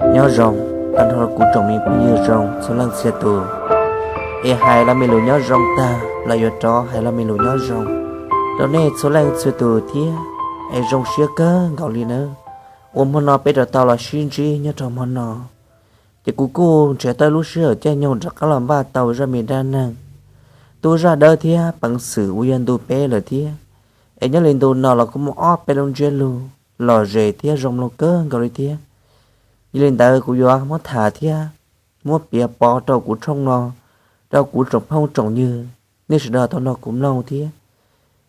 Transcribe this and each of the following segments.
Nyob zoo, tag nrho kuv tsoom me phooj ywg zoo txhua leej txhia tus. Es hais lo me lus nyob zoo tag los yuav rov hais lo me lus nyob zoo rau nej txhua leej txhua tus thiab. Es zoo siab kawg nkaus li nawb, uas hmo no peb rov tau los sib ntsib nyob rau hmo no. Ces kuv kuj nrhiav tau lub sij hawm caij nyoog rov qab los npaj tau zaj me dab neeg tub zaj dawb thiab peev xwm uas yog ntu peb lawm thiab. Es nyob li ntu no los kuj muaj ob peb lub ntsiab lus lom zem thiab zoo mloog kawg nkaus li thiab. Yog li ntawd kuv yuav muab tham thiab muab piav pov rau kuv tshooj no, rau kuv tsoom phooj tsoom ywg, nej sawv daws tau nrog kuv mloog thiab.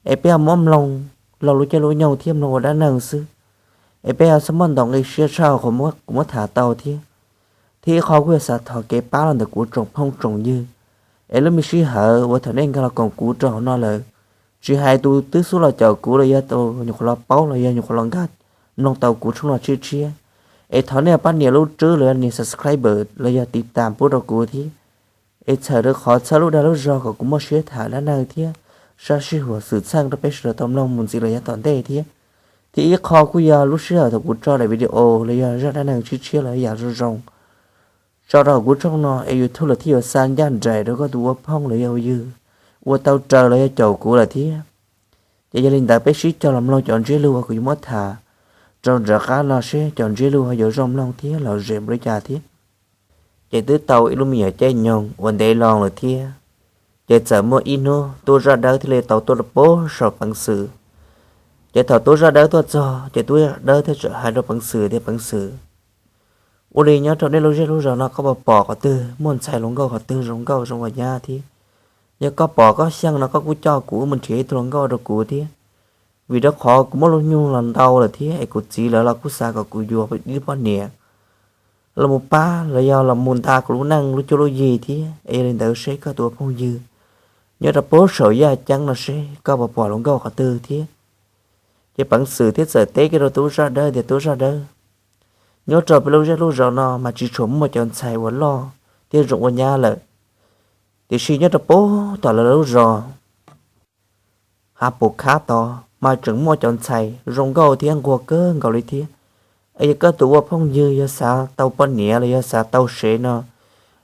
Es peb ho muab mloog laug lub caij lub nyoog thiab mloog ua dab neeg xwb. Es peb ho txhob muaj ntau nqi siab tshaj qhov kuv muab tham tau thiab. Thiab ib qho kuj yog xav thov kev pab los ntawm kuv tsoom phooj tsoom ywg, es lub me sij hawm uas thaum nej nkag los koom kuv rau hauv no lawm, tsis hais tus twb xub los caum kuv los yog tus nyuam qhuav los paub los yog nyuam qhuav los nkag mloog tau kuv tshooj no tshiab tshiab, es thov nej pab nias lub rwb los yog nias subscribe los yog tiv tas pub rau kuv thiab. Es txhawm rau qhov txhawb lub dag lub zog kom kuv muaj siab tham dab neeg thiab sab sij huam xwm txheej rau peb sawv daws tau mloog mus ntxiv los yav tom ntej thiab. Thiab ib qho kuj yog lub sij hawm thaum kuv tso daim video los yog zaj dab neeg tshiab tshiab los yam zoo zoo tso rau hauv kuv tshooj no es YouTube lawv thiaj yuav xa ncaj nraim rau koj tus ua phooj los yog ua ywg uas tau raws los yog caum kuv lawm thiab. Ces yog li ntawd peb sib cog los mloog cov ntsiab lus uas kuv yuav muab tham rau nram qab no seb cov ntsiab lus ho yuav zoo mloog thiab lom zem npaum li cas thiab. Ces twb tau ib lub me nyuam caij nyoog uas ntev loo lawm thiab, ces txawm muaj ib hnub tub zaj dawb thiaj li tau tuaj rau pem saum peev xwm. Ces thaum tub zaj dawb tuaj txog ces tub zaj dawb thiaj txawm hais rau peev xwm tias, Peev xwm, ua li nyob rau nej lub zej lub zos no koj puas pom qhov twg muaj ntxhais hluas nkauj qhov twg zoo nkauj zoo ua nyab thiab? Yog koj pom koj xyeej no koj kuj coj kuv wb mus nrhiav ib tug hluas nkauj rau kuv thiab, vim rau qhov kuv muaj lub nyuj los ntau lawm thiab es kuv txiv lawv los kuj xav kom kuv yuav wb poj niam los mus pab los yog los mus nta kuv lub neej lub cuab lub yig thiab. Es yog li ntawd seb koj tus ua phooj ywg nyob rau pem saum yaj ceeb no seb koj puas pom hluas nkauj qhov twg thiab. Ces peev xwm thiaj txawm teb kiag rau tub zaj dawb tias, Tub zaj dawb, nyob rau peb lub zej lub zos no mas tsis tshua muaj cov ntxhais uas loj thiab zoo ua nyab lawm, tiam sis nyob rau pem tom lawv lub zos Hav Pus Khab tod mas tseem muaj cov ntxhais zoo nkauj thiab nquag kawg nkaus li thiab. Es yog koj tus ua phooj ywg yog xav tau poj niam los yog xav tau sev no,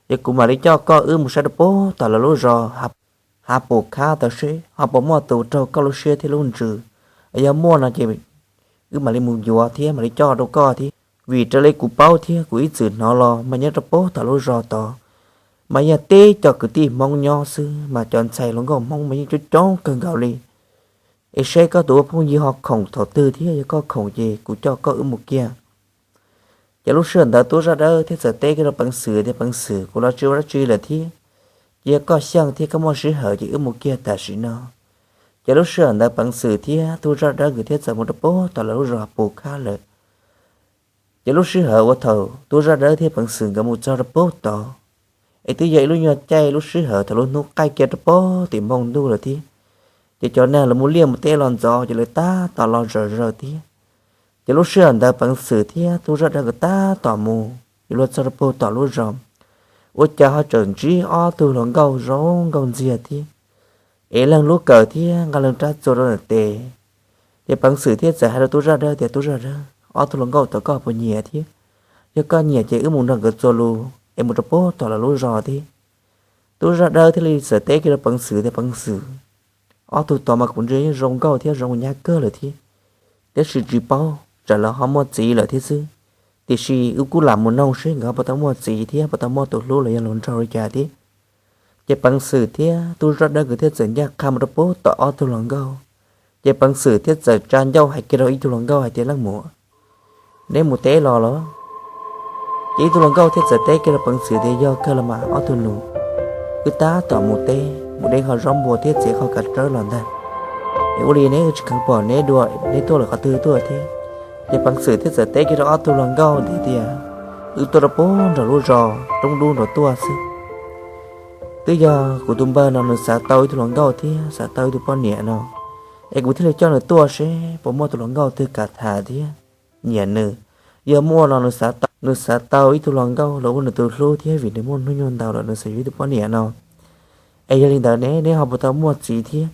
ces kuv mam li coj koj wb mus saib rau pem tom lawv lub zos Hav Pus Khab tod seb ho puas muaj tus raug koj lub siab thiab lub ntsws. Es yog muaj no ces wb mam li mus yuav thiab mam li coj rau koj thiab. Vim raws li kuv paub thiab kuv ib txwm hnov los mas nyob rau pem tom lub zos tod mas yog teb cov kwv tij Hmoob nyob xwb mas cov ntxhais hluas nkauj Hmoob mas yeej coob coob kawg nkaus li. Es seb koj tus ua phooj ywg ho khoom thaum twg thiab, yog koj khoom ces kuv coj koj wb mus kiag. Ces lub sij hawm ntawd tub zaj dawb thiaj txawm teb kiag rau peev xwm tias, Peev xwm, kuv los tsis ua dab tsi lawm thiab, ces yog koj xyeej thiab koj muaj sij hawm ces wb mus kiag tam sim no. Ces lub sij hawm ntawd peev xwm thiab tub zaj dawb nkawd thiaj txawm mus rau pem tom lawv lub zos Hav Pus Khab lawm. Ces lub sij hawm uas thaum tub zaj dawb thiab peev xwm nkawd mus txog rau pem tod, es twb yog ib lub nyuag caij lub sij hawm thaum lub hnub qaij kiag rau pem tim npoo ntuj lawm thiab. Ces cov neeg lawv mus liaj mus teb los ntxov ces lawv tab tom los zom zaws thiab. Ces lub sij hawm ntawd peev xwm thiab tub zaj dawb nkawd tab tom mus yuav luag txog rau pem tom lub zos, ua cas ho tseem ntsib ob tug hluas nkauj zoo nkauj ntxiag thiab, es leej lub kawm thiab nqa leej rab txuas rau ntawm tes. Ces peev xwm thiaj txawm hais rau tub zaj dawb tias, Tub zaj dawb, ob tug hluas nkauj tod koj puas nyiam thiab? Yog koj nyiam ces wb mus nrog nkawd txuas lus es mus rau pem tom lawv lub zos thiab. Tub zaj dawb thiaj li txawm teb kiag rau peev xwm tias, Peev xwm, ob tug tod mas kuv ntsia yeej zoo nkauj thiab zoo nyab kawg lawm thiab, tiam sis tsis paub tsam lawv ho muaj txiv lawm thiab xwb. Tiam sis wb kuj lam mus noog seb nkawd ho puas tau muaj txiv thiab puas tau muaj tus hlub los yog hluas nraug li cas thiab. Ces peev xwm thiab tub zaj dawb nkawd thiaj txawm ncaj qha mus rau pem tom ob tug hluas nkauj. Ces peev xwm thiaj txawm tsa ncauj hais kiag rau ib tug hluas nkauj hais tias, Leej muam, neb mus teb los los? Ces ib tug hluas nkauj thiaj txawm teb kiag rau peev xwm tias, Yog kawg los mas ob tug nus, wb tab tom mus teb mus de qho zaub npua thiab txiav qho kav tsawb los ntag. Es ua li neb tsis kheev pom neb dua, neb tuaj lawm qhov twg tuaj thiab? Ces peev xwm thiaj txawm teb kiag rau ob tug hluas nkauj ntawd tias, Wb tuaj rau pem nram lub zos roob dub nraud tuaj xwb. Twb yog kuv tus npawg no nws xav tau ib tug hluas nkauj thiab xav tau ib tug poj niam no, es kuv thiaj li coj nws tuaj seb puas muaj tus hluas nkauj twg kam tham thiab nyiam nws. Yog muaj no nws xav tau ib tug hluas nkauj los ua nws tus hlub thiab, vim nws muaj hnub nyoog ntau lawm nws xav yuav ib tug poj niam no. Es yog li ntawd ne, neb ho puas tau muaj txiv thiab?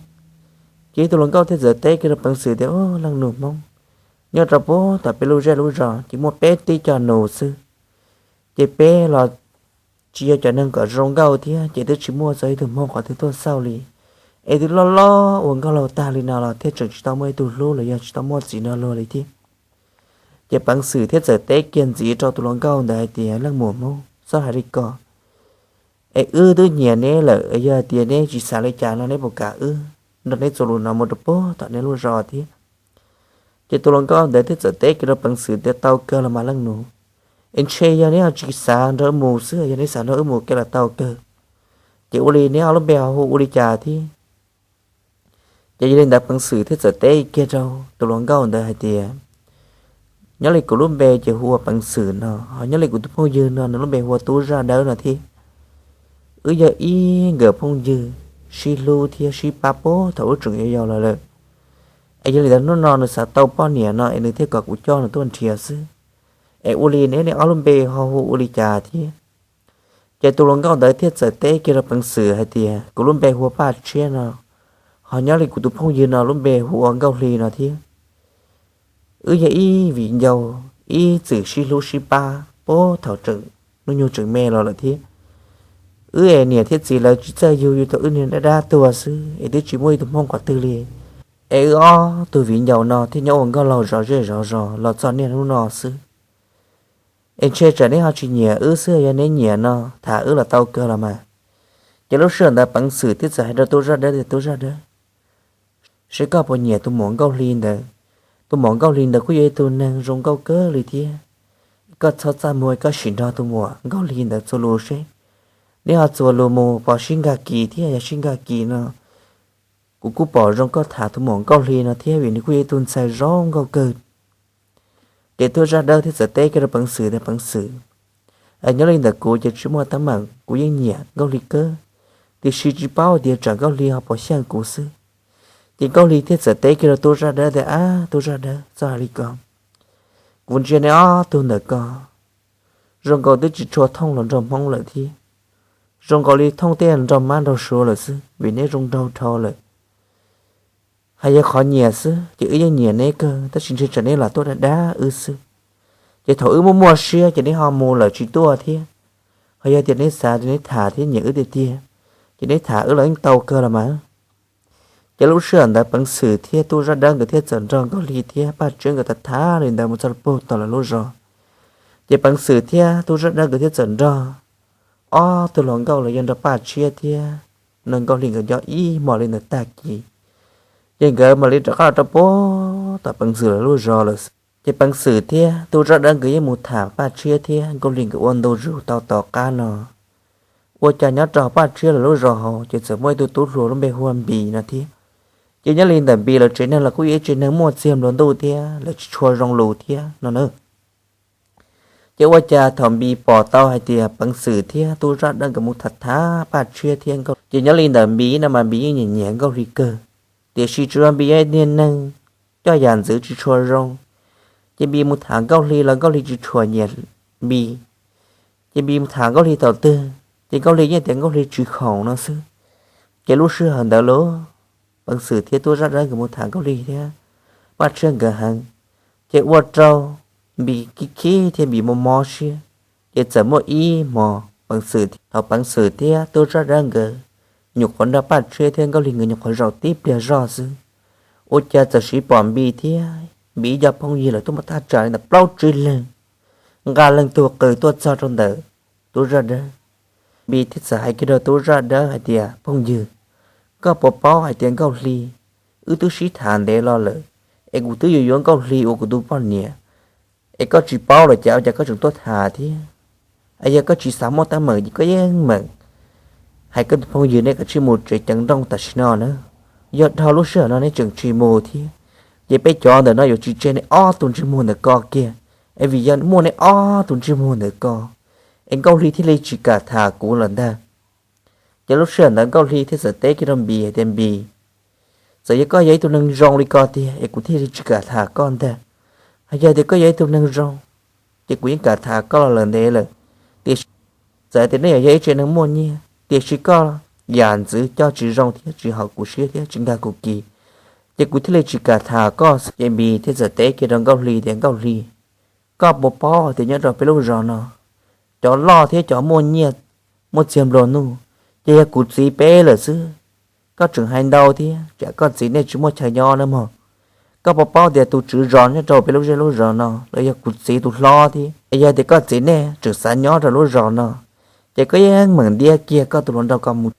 Ces ib tug hluas nkauj thiaj txawm teb kiag rau peev xwm tias, Leej nus Hmoob, nyob rau pem tom peb lub zej lub zos ces muaj peb tib co nus xwb. Ces peb los tsis yog cov neeg kom zoo nkauj thiab, ces twb tsis muaj txog ib tug hmoob qhov twg tuaj xauj li. Es twb loj loj ua nkauj laug tag li no los thiaj tseem tsis tau muaj ib tug hlub los yog tsis tau muaj txiv nrog luag li thiab. Ces peev xwm thiaj txawm teb kiag ntxiv rau tus hluas nkauj ntawd hais tias, Leej muam hmoob, txhob hais li ko. Es wb twb nyiam neb lawm, yog hais tias neb tsis xav li cas no neb puas kam wb nrog neb txuas lus no mus rau puag tom neb lub zos thiab? Ces tus hluas nkauj ntawd thiaj txawm teb kiag rau peev xwm tias, Tau kawg los mas leej nus. Es ntshe yog neb ho tsis xav nrog wb mus xwb, yog neb xav nrog wb mus kiag los tau kawg. Ces ua li neb ob lub npe ho hu ua li cas thiab? Ces yog li ntawd peev xwm thiaj txawm teb kiag rau tus hluas nkauj ntawd hais tias, Nyob li kuv lub npe ces hu ua peev xwm no, ho nyob li kuv tus phooj ywg no nws lub npe hu ua tub zaj dawb no thiab. Wb yog ib nkawm phooj ywg sib hlub thiab sib pab puag thaum ub tseem yau yau los lawm. Es yog li ntawd hnub no nws xav tau poj niam no es nws thiaj kom kuv coj nws tuaj nrhiav xwb. Es ua li neb, neb ob lub npe ho hu ua li cas thiab? Ces tus hluas nkauj ntawd thiaj txawm teb kiag rau peev xwm hais tias, Kuv lub npe hu ua Paj Tshiab no, ho nyob li kuv tus phooj ywg no lub npe hu ua Nkauj Hli no thiab. Wb yog ib viv ncaus, ib txwm sib hlub sib pab puag thaum tseem hnub nyoog tseem me los lawm thiab. Wb es niam thiab txiv lawv tsis txawj yug, yug tau wb niag dab dab tuag xwb es twb tsis muaj ib tug hmoob qhov twg li. Es wb ob tug viv ncaus no thiaj nyob ua nkauj laug zov zej zov zos los txog niaj hnub no xwb. Es ntshe tsam neb ho tsis nyiam wb xwb, yog neb nyiam no tham wb los tau kawg los mas. Ces lub sij hawm ntawd peev xwm thiaj txawm hais rau tub zaj dawb tias, Tub zaj dawb, seb koj puas nyiam tus muam Nkauj Hli ntawd? Tus muam Nkauj Hli ntawd kuj yog ib tug neeg zoo nkauj kawg li thiab. Koj txhob txaj muag, koj sim nrog tus muam Nkauj Hli ntawd txuas lus seb neb ho txuas lus mus puas sib nkag kis thiab, yog sib nkag kis no kuv kuj pom zoo koj tham tus muam Nkauj Hli no thiab, vim nws kuj yog ib tug ntxhais zoo nkauj kawg. Ces tub zaj dawb thiaj txawm teb kiag rau peev xwm tias, Peev xwm, nyob li ntawm kuv ces tsis muaj teeb meem, kuv yeej nyiam Nkauj Hli kawg, tiam sis tsis paub tias tsam Nkauj Hli ho puas xyeej kuv xwb. Ces Nkauj Hli thiaj txawm teb kiag rau tub zaj dawb tias, Ab tub zaj dawb, txhob hais li ko. Kuv ntsia neb ob tug ntawm ko zoo nkaus twb tsis tshua thooj los nrog hmoob lawm thiab, zoo nkaus li thooj tej nrog mab nrog suav lawm xwb, vim neb zoo nraug dhau lawm. Hais yog qhov nyiam xwb ces wb yeej nyiam neb kawg, tab sis ntshe tsam neb lam tuaj dag dag wb xwb. Ces thaum wb muaj muaj siab ces neb ho mus lawm tsis tuaj thiab. Ho yog tias neb xav tias neb tham thiab nyiam wb tiag tiag, ces neb tham wb los yeej tau kawg los mas. Ces lub sij hawm ntawd peev xwm thiab tub zaj dawb nkawd thiaj txawm nrog Nkauj Hli thiab Paj Tshiab nkawd tham tham li ntawd mus txog puag tom lawv lub zos. Ces peev xwm thiab tub zaj dawb nkawd thiaj txawm nrog ob tug hluas nkauj los yog nrog Paj Tshiab thiab no Nkauj Hli nkawd nyob ib hmos li ntawd tag kis, ces nkawd mam li rov qab los rau puag tom peev xwm lawv lub zos lawm. Ces peev xwm thiab tub zaj dawb nkawd yeej mus tham Paj Tshiab thiab Nkauj Hli nkawd ua ntu zus tau tom qab no. Ua cas nyob rau Paj Tshiab lawv lub zos hauv ces txawm muaj ib tug tub hluas lub npe hu ua Npis no thiab. Ces nyob li ntawm Npis lawv tsev neeg los kuj yog ib tsev neeg muaj txiag nplua ntuj thiab lawv tsis tshua zoo lus thiab no na. Ces ua cas thaum Npis pom tau hais tias peev xwm thiab tub zaj dawb nkawd mus tham tham Paj Tshiab thiab Nkauj, ces nyob li ntawm Npis no mas Npis yeej nyiam nyiam Nkauj Hli kawg, tiam sis tsuas yog Npis yog niag neeg coj yam ntxwv tsis tshua zoo. Ces Npis mus tham Nkauj Hli los Nkauj Hli tsis tshua nyiam Npis, ces Npis mus tham Nkauj Hli thaum twg ces Nkauj Hli yeej tias Nkauj Hli tsis khoom no xwb. Ces lub sij hawm ntawd los peev xwm thiab tub zaj dawb nkawd mus tham Nkauj Hli thiab Paj Tshiab nkawd heev, ces ua rau Npis khib khib thiab Npis mob mob siab. Ces txawm muaj ib hmos peev xwm, thaum peev xwm thiab tub zaj dawb nkawd nyuam qhuav nrog Paj Tshiab thiab Nkauj Hli nkawd nyuam qhuav zaum tib pliag zog xwb, ua cas txawm siv pom Npis thiab Npis ib co phooj ywg lawv tuaj muaj thaj tsam li ntawm plaub tsib leeg, nqa leej twg qws tuaj txog rau ntawm tub zaj dawb. Npis thiaj txawm hais kiag rau tub zaj dawb hais tias, Phooj ywg, koj puas paub hais tias Nkauj Hli, wb twb sib tham ntev los lawm, es kuv twb yuav yuav Nkauj Hli ua kuv tus poj niam, es koj tsis paub los cas ua cas koj tseem tuaj tham thiab? Es yog koj tsis xav muaj teeb meem ces koj yeej meem hais koj tus phooj ywg neb kom tsij mus tsev ceev nrooj tam sim no na. Yog dhau lub sij hawm no neb tseem tsis mus thiab, ces peb cov ntawm no yuav tsis tseg neb ob tug ntsej muag ntawm ko kiag, es vim yog muaj neb ob tug ntsej muag ntawm ko, es Nkauj Hli thiaj li tsis kam tham kuv lawm ntag. Ces lub sij hawm ntawd Nkauj Hli thiaj txawm teb kiag rau Npis hais tias, Npis, txawm yog koj yog ib tug neeg zoo li ko tiag es kuv thiaj li tsis kam tham koj ntag. Ho yog tias koj yog ib tug neeg zoo, ces kuv yeej kam tham koj los lawm ntev lawm. Tiam sis txawm tias neb yog ib tsev neeg muaj nyiaj, tiam sis koj yam ntxwv coj tsis zoo thiab tsis haum kuv siab thiab tsis nkag kuv kis, ces kuv thiaj li tsis kam tham koj. Ces Npis thiaj txawm teb kiag rau Nkauj Hli tias, Nkauj Hli, koj puas paub tias nyob rau peb lub zos no, cov loj thiab cov muaj nyiaj muaj txiag nplua nuj, ces yog kuv txiv peb lawm xwb. Koj tseem hais ntau thiab, tsam koj txiv nej tsis muaj chaw nyob na mog. Koj puas paub tias tus tswv zos nyob rau peb lub zej lub zos no los yog kuv txiv tus hlob thiab? Es yog tias koj txiv nej tseem xav nyob rau lub zos no, ces koj yeej meem ntiab kiag koj tus hluas nraug ko mus.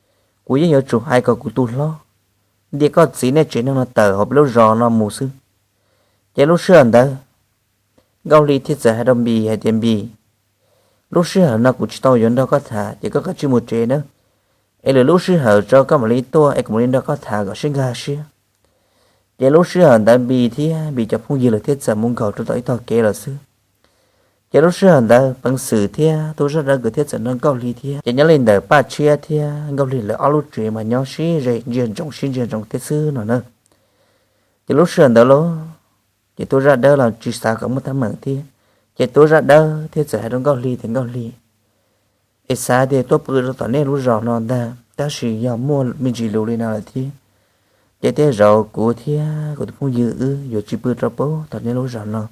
Kuv yeej yuav tsum hais kom kuv tus hlob ntiab koj txiv nej tsev neeg no tawm hauv peb lub zos no mus xwb. Ces lub sij hawm ntawd Nkauj Hli thiaj txawm hais rau Npis hais tias, Npis, lub sij hawm no kuv tsis tau yuav nrog koj tham, ces koj kav tsij mus tsev nawb. Es lwm lub sij hawm tso koj mam li tuaj es kuv mam li nrog koj tham kom sib nkag siab. Ces lub sij hawm ntawd Npis thiab Npis cov phooj ywg lawv thiaj txawm mus nkaum rau tom ib tog kev lawm xwb. Ces lub sij hawm ntawd Peev Xwm thiab tub Zaj Dawb nkawd thiaj txawm nrog Nkauj Hli thiab, ces nyob li ntawm Paj Tshiab thiab Nkauj Hli lawv ob lub tsev mas nyob sib ze ntsia ntsoov sib ntsia ntsoov thiab xwb no na. Ces lub sij hawm ntawd los ces tub Zaj Dawb los tsis xav kom muaj teeb meem thiab. Ces tub Zaj Dawb thiaj txawm hais rau Nkauj Hli tias, Nkauj Hli, es xav tias tuaj pw rau tom nej lub zos no ntag, tab sis yog muaj me ntsis lus li no lawm thiab, ces tej zaum kuv thiab kuv tus phooj ywg wb yuav tsis pw rau puag tom nej lub zos no,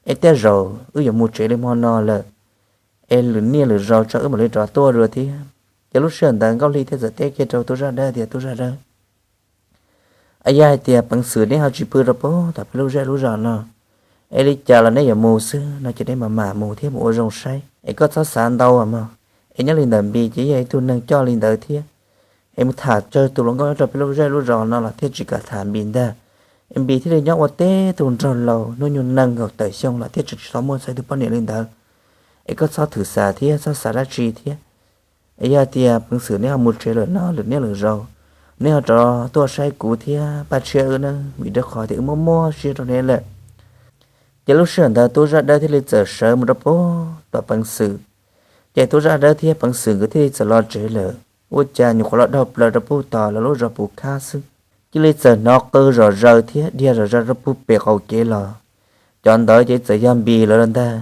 es tej zaum wb yuav mus tsev li hmo no lawm, es lwm niaj lwm zaus tso wb mam li rov tuaj dua thiab. Ces lub sij hawm ntawd Nkauj Hli thiaj txawm teb kiag rau tub Zaj Dawb tias, Tub Zaj Dawb, yog hais tias Peev Xwm neb ho tsis pw rau puag tom peb lub zej lub zos no, es li cas los neb yuav mus xwb no ces neb mam mam mus thiab mus ua zoo saib, es koj txhob xav ntau mog. Es nyob li ntawm Npis ces yog ib tug neeg coj li ntawd thiab, es mus tham tsawg tus hluas nkauj nyob rau peb lub zej lub zos no los thiaj tsis kam tham Npis ntag. Es Npis thiaj li nyob ua teb tus nraug laus hnub nyoog nees nkaum tawm xyoo los thiaj tseem tsis tau muaj txog ib tug poj niam li ntawd. Es koj txhob thwm xav thiab txhob xav dab tsi thiab. Es yog tias Peev Xwm neb ho mus tsev lawm no lwm niaj lwm zaus, neb ho rov tuaj saib kuv thiab Paj Tshiab wb nawb, vim rau qhov tias wb muab muab siab rau neb lawm. Ces lub sij hawm ntawd tub Zaj Dawb thiaj li txawm sawv mus rau puag tom Peev Xwm. Ces tub Zaj Dawb thiab Peev Xwm nkawd thiaj li txawm los tsev lawm. Ua cas nyuam qhuav los dhau plaws rau puag tom lawv lub zos puv khab xwb, cia li txawm hnov qw zom zaws thiab dhia zom zaws rau puag pem qaum kev los. Cov ntawd ces txawm yog Npis lawv los ntag.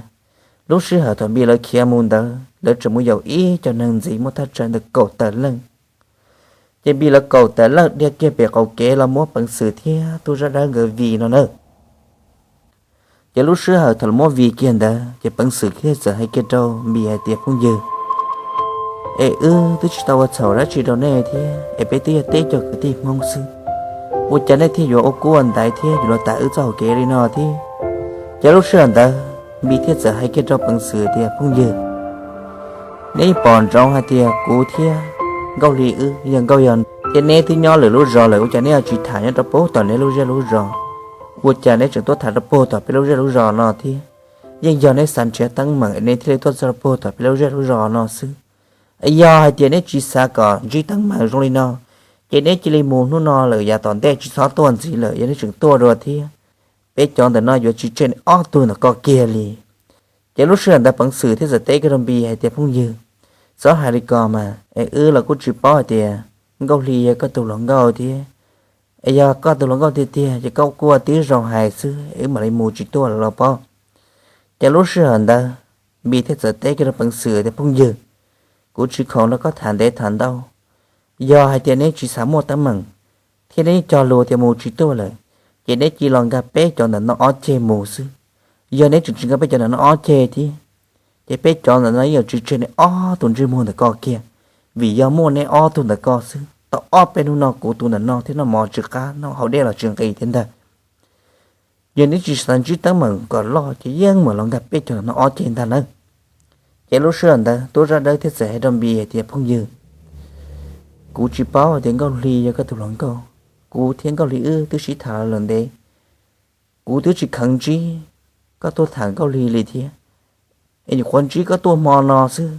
Lub sij hawm thaum Npis lawv khiav mus ntawd lawv tseem mus yaum ib co neeg ntxiv muaj thaj tsam ntawm kaum tawm leej. Ces Npis lawv kaum tawm leej dhia kiag pem qaum kev los muab Peev Xwm thiab tub Zaj Dawb nkawd vij no na. Ces lub sij hawm thaum lawv muab vij kiag ntawd ces Peev Xwm thiaj txawm hais kiag rau Npis hais tias, Phooj ywg, es wb twb tsis tau ua txhaum dab tsi rau nej thiab, es peb twb yog teb cov kwv tij Hmoob xwb, ua cas nej thiaj yuav ua kub ua ntaiv thiab yuav los tam wb txoj hauv kev li no thiab? Ces lub sij hawm ntawd Npis thiaj txawm hais kiag rau Peev Xwm tias, Phooj ywg, neb pom ntsoov hais tias kuv thiab Nkauj Hli wb yog nkauj yog, ces neb twb nyob lwm lub zos lawm, ua cas neb ho tsis tham nyob rau puag tom neb lub zej lub zos? Ua cas neb tseem tuaj tham rau puag tom peb lub zej lub zos no thiab? Yeej yog neb xav nrhiav teeb meem neb thiaj li tuaj txog rau puag tom peb lub zej lub zos no xwb. Yog hais tias neb tsis xav kom ntsib teeb meem zoo li no, ces neb cia li mus hnub no lawm, yav tom ntej tsis txhob tuaj ntxiv lawm. Yog neb tseem tuaj dua thiab, peb cov ntawm no yuav tsis tseg neb ob tug ntawm ko kiag li. Ces lub sij hawm ntawd Peev Xwm thiaj txawm teb kiag rau Npis hais tias, Phooj ywg, txhob hais li ko mas, es wb los kuj tsis paub hais tias Nkauj Hli yog koj tus hluas nkauj thiab. Es yog koj tus hluas nkauj tiag tiag ces koj kuj ua tib zoo hais xwb, wb mam li mus tsis tuaj lawm los pob. Ces lub sij hawm ntawd Npis thiaj txawm teb kiag rau Peev Xwm tias, Phooj ywg, kuv tsis khoom nrog koj tham ntev tham ntau. Yog hais tias neb tsis xav muaj teeb meem thiab neb cog lus tias mus tsis tuaj lawm, ces neb cia li los nkag peb cov ntawm no ob ceg mus xwb. Yog neb tseem tsis nkag peb cov ntawm no ob ceg thiab, ces peb cov ntawm no yeej yuav tsis tseg neb ob tug ntsej muag ntawm ko kiag, vim yog muaj neb ob tug ntawm ko xwb, tau ob peb hnub no kuv tus ntawm no thiab noj mov tsis qab, noj haus dej los tsis nqis thiab ntag. Yog neb tsis xav ntsib teeb meem kom loj ces yeej mam los nkag peb cov ntawm no ob ceg ntag nawb. Ces lub sij hawm ntawd tub Zaj Dawb thiaj txawm hais rau Npis hais tias, Phooj ywg, kuv tsis paub hais tias Nkauj Hli yog koj tus hluas nkauj. Kuv thiab Nkauj Hli wb twb sib tham los ntev, kuv twb tsis kheev ntsib koj tuaj tham Nkauj Hli li thiab. Es nyuam qhuav ntsib koj tuaj hmo no xwb,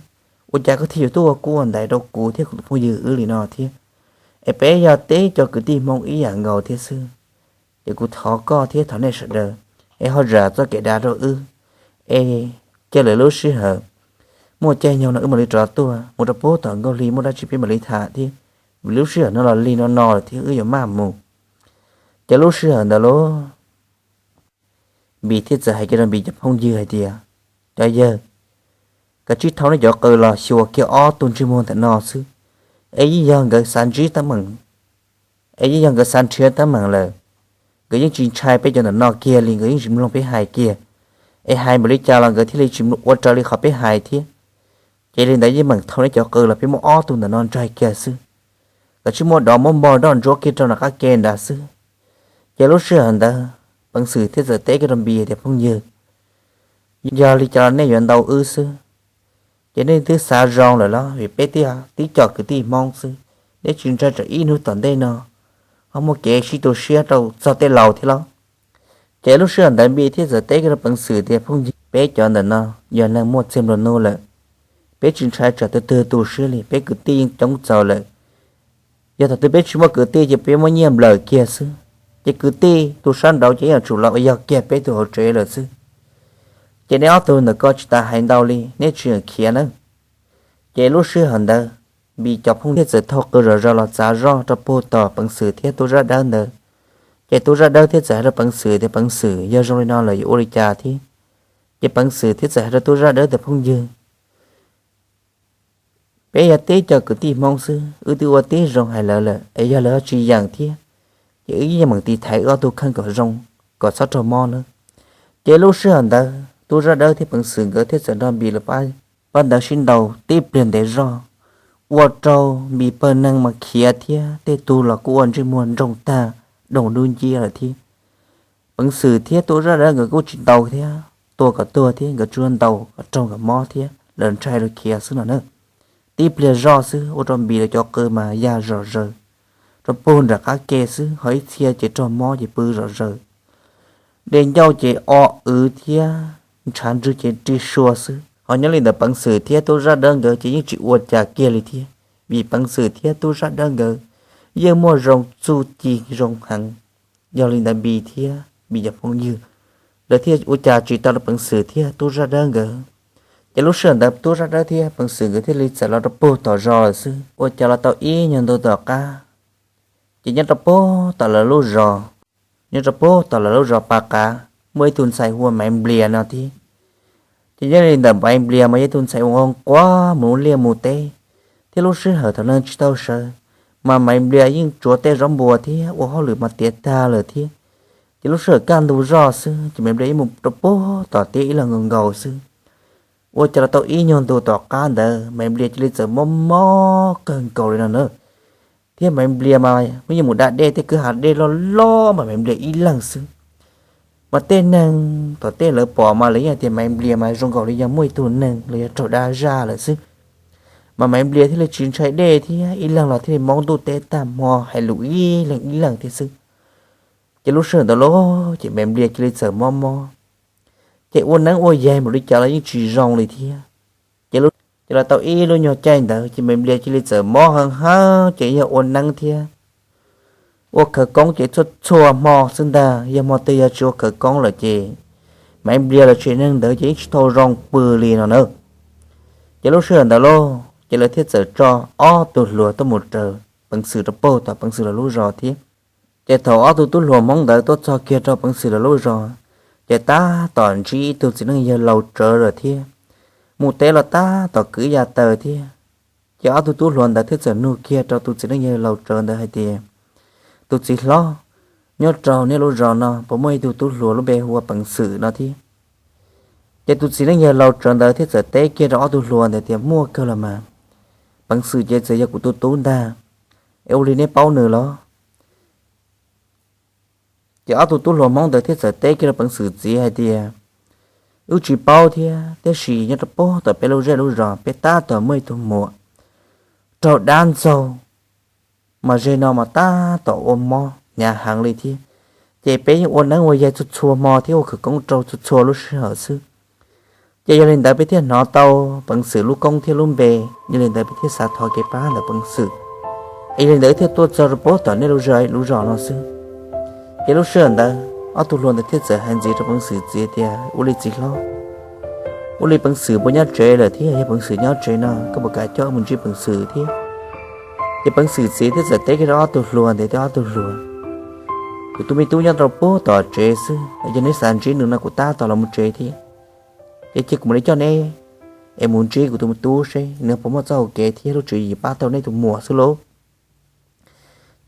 ua cas koj thiaj yuav tuaj ua kub ua ntaiv rau kuv thiab kuv tus phooj ywg wb li no thiab? Es peb yog teb cov kwv tij Hmoob ib yam nkaus thiab xwb. Ces kuv thov koj thiab thov nej sawv daws, es ho zam txoj kev dav rau wb, es cia lwm lub sij hawm muaj caij nyoog no wb mam li rov tuaj mus rau puag tom Nkauj Hli, muaj dab tsi peb mam li tham thiab, vim lub sij hawm no los lig no no lawm thiab wb yuav maj mus. Ces lub sij hawm ntawd lauj, Npis thiaj txawm hais kiag rau Npis cov phooj ywg hais tias, Cov yawg, kav tsij thau nej cov qws los xyuas kiag ob tug ntsej muag ntawm no xwb. Es yeej yog nkawd xav ntsib teeb meem, es yeej yog nkawd xav nrhiav teeb meem lawm. Nkawd yeej tsis ntshai peb cov ntawm no kiag li, nkawd yeej tsis mloog peb hais kiag. Es hais npaum li cas los nkawd thiaj li tsis ua raws li qhov peb hais thiab. Ces li ntawd yeej meem thau neb cov qw los peb muab ob tug ntawm no ntsaig kiag xwb, kom tsis muaj dov muab npog roj ntsuab kiag rau nram qab ke nrad xwb. Ces lub sij hawm ntawd Peev Xwm thiaj txawm teb kiag rau Npis tias, Phooj ywg, yog li cas los nej yuav ntaus wb xwb? Ces nej twb xav zoo lawm los? Vim peb tib, tib co kwv tij Hmoob xwb, neb tsis ntshai tsam ib hnub tom ntej no ho muaj kev sib tu siab rau txog tej laus thiab los? Ces lub sij hawm ntawd Npis thiaj txawm teb kiag rau Peev Xwm tias, Phooj ywg, peb cov ntawm no yog neeg muaj txiag nplua nuj lawm, peb tsis ntshai tsam tus twg tu siab li, peb kwv tij yeej coob txaus lawm. Yog thaum twg peb tsis muaj kwv tij ces peb muab nyiaj nplawm kiag xwb, ces kwv tij tus sab nraud ces yeej yuav tsum los ua yog kiag peb tus hauv tsev lawm xwb. Ces neb ob tug ntawm ko tsis tas hais ntau li, neb tsis khiav nawb. Ces lub sij hawm ntawd Npis cov phooj ywg thiaj txawm thau qw zom zaws los txav zoj rau puag tom Peev Xwm thiab Tub Zaj Dawb ntawd. Ces Tub Zaj Dawb thiaj txawm hais rau Peev Xwm tias, Peev Xwm, yog zoo li no lawm yuav ua li cas thiab? Ces Peev Xwm thiaj txawm hais rau Tub Zaj Dawb tias, Phooj ywg, peb yog tib co kwv tij Hmoob xwb, wb twb ua tib zoo hais lawv lawm es yog lawv tsis yeem thiab, ces wb yeej meem tiv thaiv wb ob tug kheej kom zoo, kom txhob raug mob nawb. Ces lub sij hawm ntawd Tub Zaj Dawb thiab Peev Xwm nkawd thiaj txawm nrog Npis lawv pab ntawd sib ntaus tib pliag ntev zog, ua rau Npis pawg neeg mas khiav thiab tej tug los kuj ua ntsej muag nroog tag, doog dub nciab lawm thiab. Peev Xwm thiab Tub Zaj Dawb nkawd kuj tsis ntaus thiab, tua kom tuag thiab, nkawd tsuas ntaus kom raug nkawd mob thiab lawv ntshai lawv khiav xwb no na. Tib pliag zoj xwb ua rau Npis lawv cov qw mas ya zom zaws rau puag nram qab ke xwb, ho ib txhia ces raug mob ces pw zom zaws, de ncauj ces o wv thiab ntshav ntswg ces ri sua xwb. Ho nyob li ntawd Peev Xwm thiab Tub Zaj Dawb nkawd ces yeej tsis ua cas kiag li thiab, vim Peev Xwm thiab Tub Zaj Dawb nkawd yeej muaj zoo txuj ci zoo heev. Yog li ntawd Npis thiab Npis cov phooj ywg lawv thiaj ua cas tsis tau rau Peev Xwm thiab Tub Zaj Dawb nkawd. Ces lub sij hawm ntawd Tub Zaj Dawb thiab Peev Xwm nkawd thiaj li txawm los rau puag tom zos lawm xwb. Ua cas los tau ib nyuag ntu tom qab, ces nyob rau puag tom lawv lub zos, nyob rau puag tom lawv lub zos Pas Qav muaj ib tug ntxhais hu ua Maiv Nplias no thiab. Ces nyob li ntawm Maiv Nplias mas yog ib tug ntxhais uas nquag mus liaj mus teb, thiab lub sij hawm thaum neeg tsis tau sawv, mas Maiv Nplias yeej tsuav tej zaub npua thiab ua hauj lwm mas tiav tag lawm thiab. Ces lub sij hawm kaj ntug zoj xwb ces Maiv Nplias yeej mus rau puag tom teb ib leeg nkaus nkaus xwb. Ua cas los tau ib nyuag ntu tom qab ntawd Maiv Nplias cia li txawm mob mob kawg nkaus li no na. Thiab Maiv Nplias mas yeej mus da dej tej kwj ha dej loj loj mas Maiv Nplias ib leeg xwb. Mas tej neeg tom tej lawv pom mas lawv yeej tias Maiv Nplias mas zoo nkaus li yog muaj ib tug neeg los yog raug dab zaj lawm xwb. Mas Maiv Nplias thiaj li tsis ntshai dej thiab ib leeg los thiaj li maub ntuj teb tag hmo hais lus ib leeg ib leeg thiab xwb. Ces lub sij hawm ntawd los ces Maiv Nplias cia li txawm mob mob, ces ua neeb ua yaig npaum li cas los yeej tsis zoo li thiab. Ces ces los tau ib lub nyuag caij ntawd ces Maiv Nplias cia li txawm mob heev heev ces yog ua neeb thiab ua khawv koob ces txhua txhua hmo xwb ntag. Yog hmo twg yog tsis ua khawv koob lawm ces Maiv Nplias los tsev neeg ntawd ces yeej tsis tau zoo pw li no na. Ces lub sij hawm ntawd lauj ces lawv thiaj txawm tso ob tug hluas tuaj mus raws Peev Xwm rau puag tom Peev Xwm lawv lub zos thiab. Ces thaum ob tug tub hluas Hmoob ntawd tuaj txog kiag rau Peev Xwm lawv lub zos, ces tab tom ntsib ib tug txiv neej yawg laus tsawv lawm thiab, mus teb los tab tom kwv ya taws thiab. Ces ob tug tub hluas ntawd thiaj txawm nug kiag rau tus txiv neej yawg laus tsawv ntawd hais tias, Tus txiv hlob, nyob rau nej lub zos no puas muaj ib tug tub hluas lub npe hu ua Peev Xwm no thiab? Ces tus txiv neej yawg laus tsawv ntawd thiaj txawm teb kiag rau ob tug hluas ntawd tias, Muaj kawg los mas, Peev Xwm ces txawm yog kuv tus tub ntag, es ua li neb paub nws los? Ces ob tug tub hluas Hmoob ntawd thiaj txawm teb kiag rau Peev Xwm txiv hais tias, Wb tsis paub thiab, tiam sis nyob rau puag tom peb lub zej lub zos peb tab tom muaj ib tug muam raug dab ntxaug, mas ze no mas tab tom ua mob hnyav heev li thiab. Ces peb yeej ua neeb ua yaig txhua txhua hmo thiab ua khawv koob rau txhua txhua lub sij hawm xwb. Ces yog li ntawd peb thiaj hnov tau Peev Xwm lub koob thiab lub npe, yog li ntawd peb thiaj xav thov kev pab ntawm Peev Xwm. Es yog li ntawd thiaj tuaj txog rau puag tom nej lub zej lub zos no xwb. Ces lub sij hawm ntawd ob tug hluas ntawd thiaj txawm hais ntxiv rau Peev Xwm txiv tias, Ua li txiv hlob, ua li Peev Xwm puas nyob tsev lawm thiab? Yog Peev Xwm nyob tsev no koj puas kam coj wb mus ntsib Peev Xwm thiab? Ces Peev Xwm txiv thiaj txawm teb kiag rau ob tug hluas ntawd tias, Ob tug hluas, kuv tus me tub nyob rau puag tom tsev xwb, yog neb xav ntsib nws no kuv tab tom los mus tsev thiab. Ces cia kuv mam li coj neb es mus ntsib kuv tus me tub seb nws puas muaj txoj hau kev thiab lub tswv yim pab tau neb tus muam xwb lauj.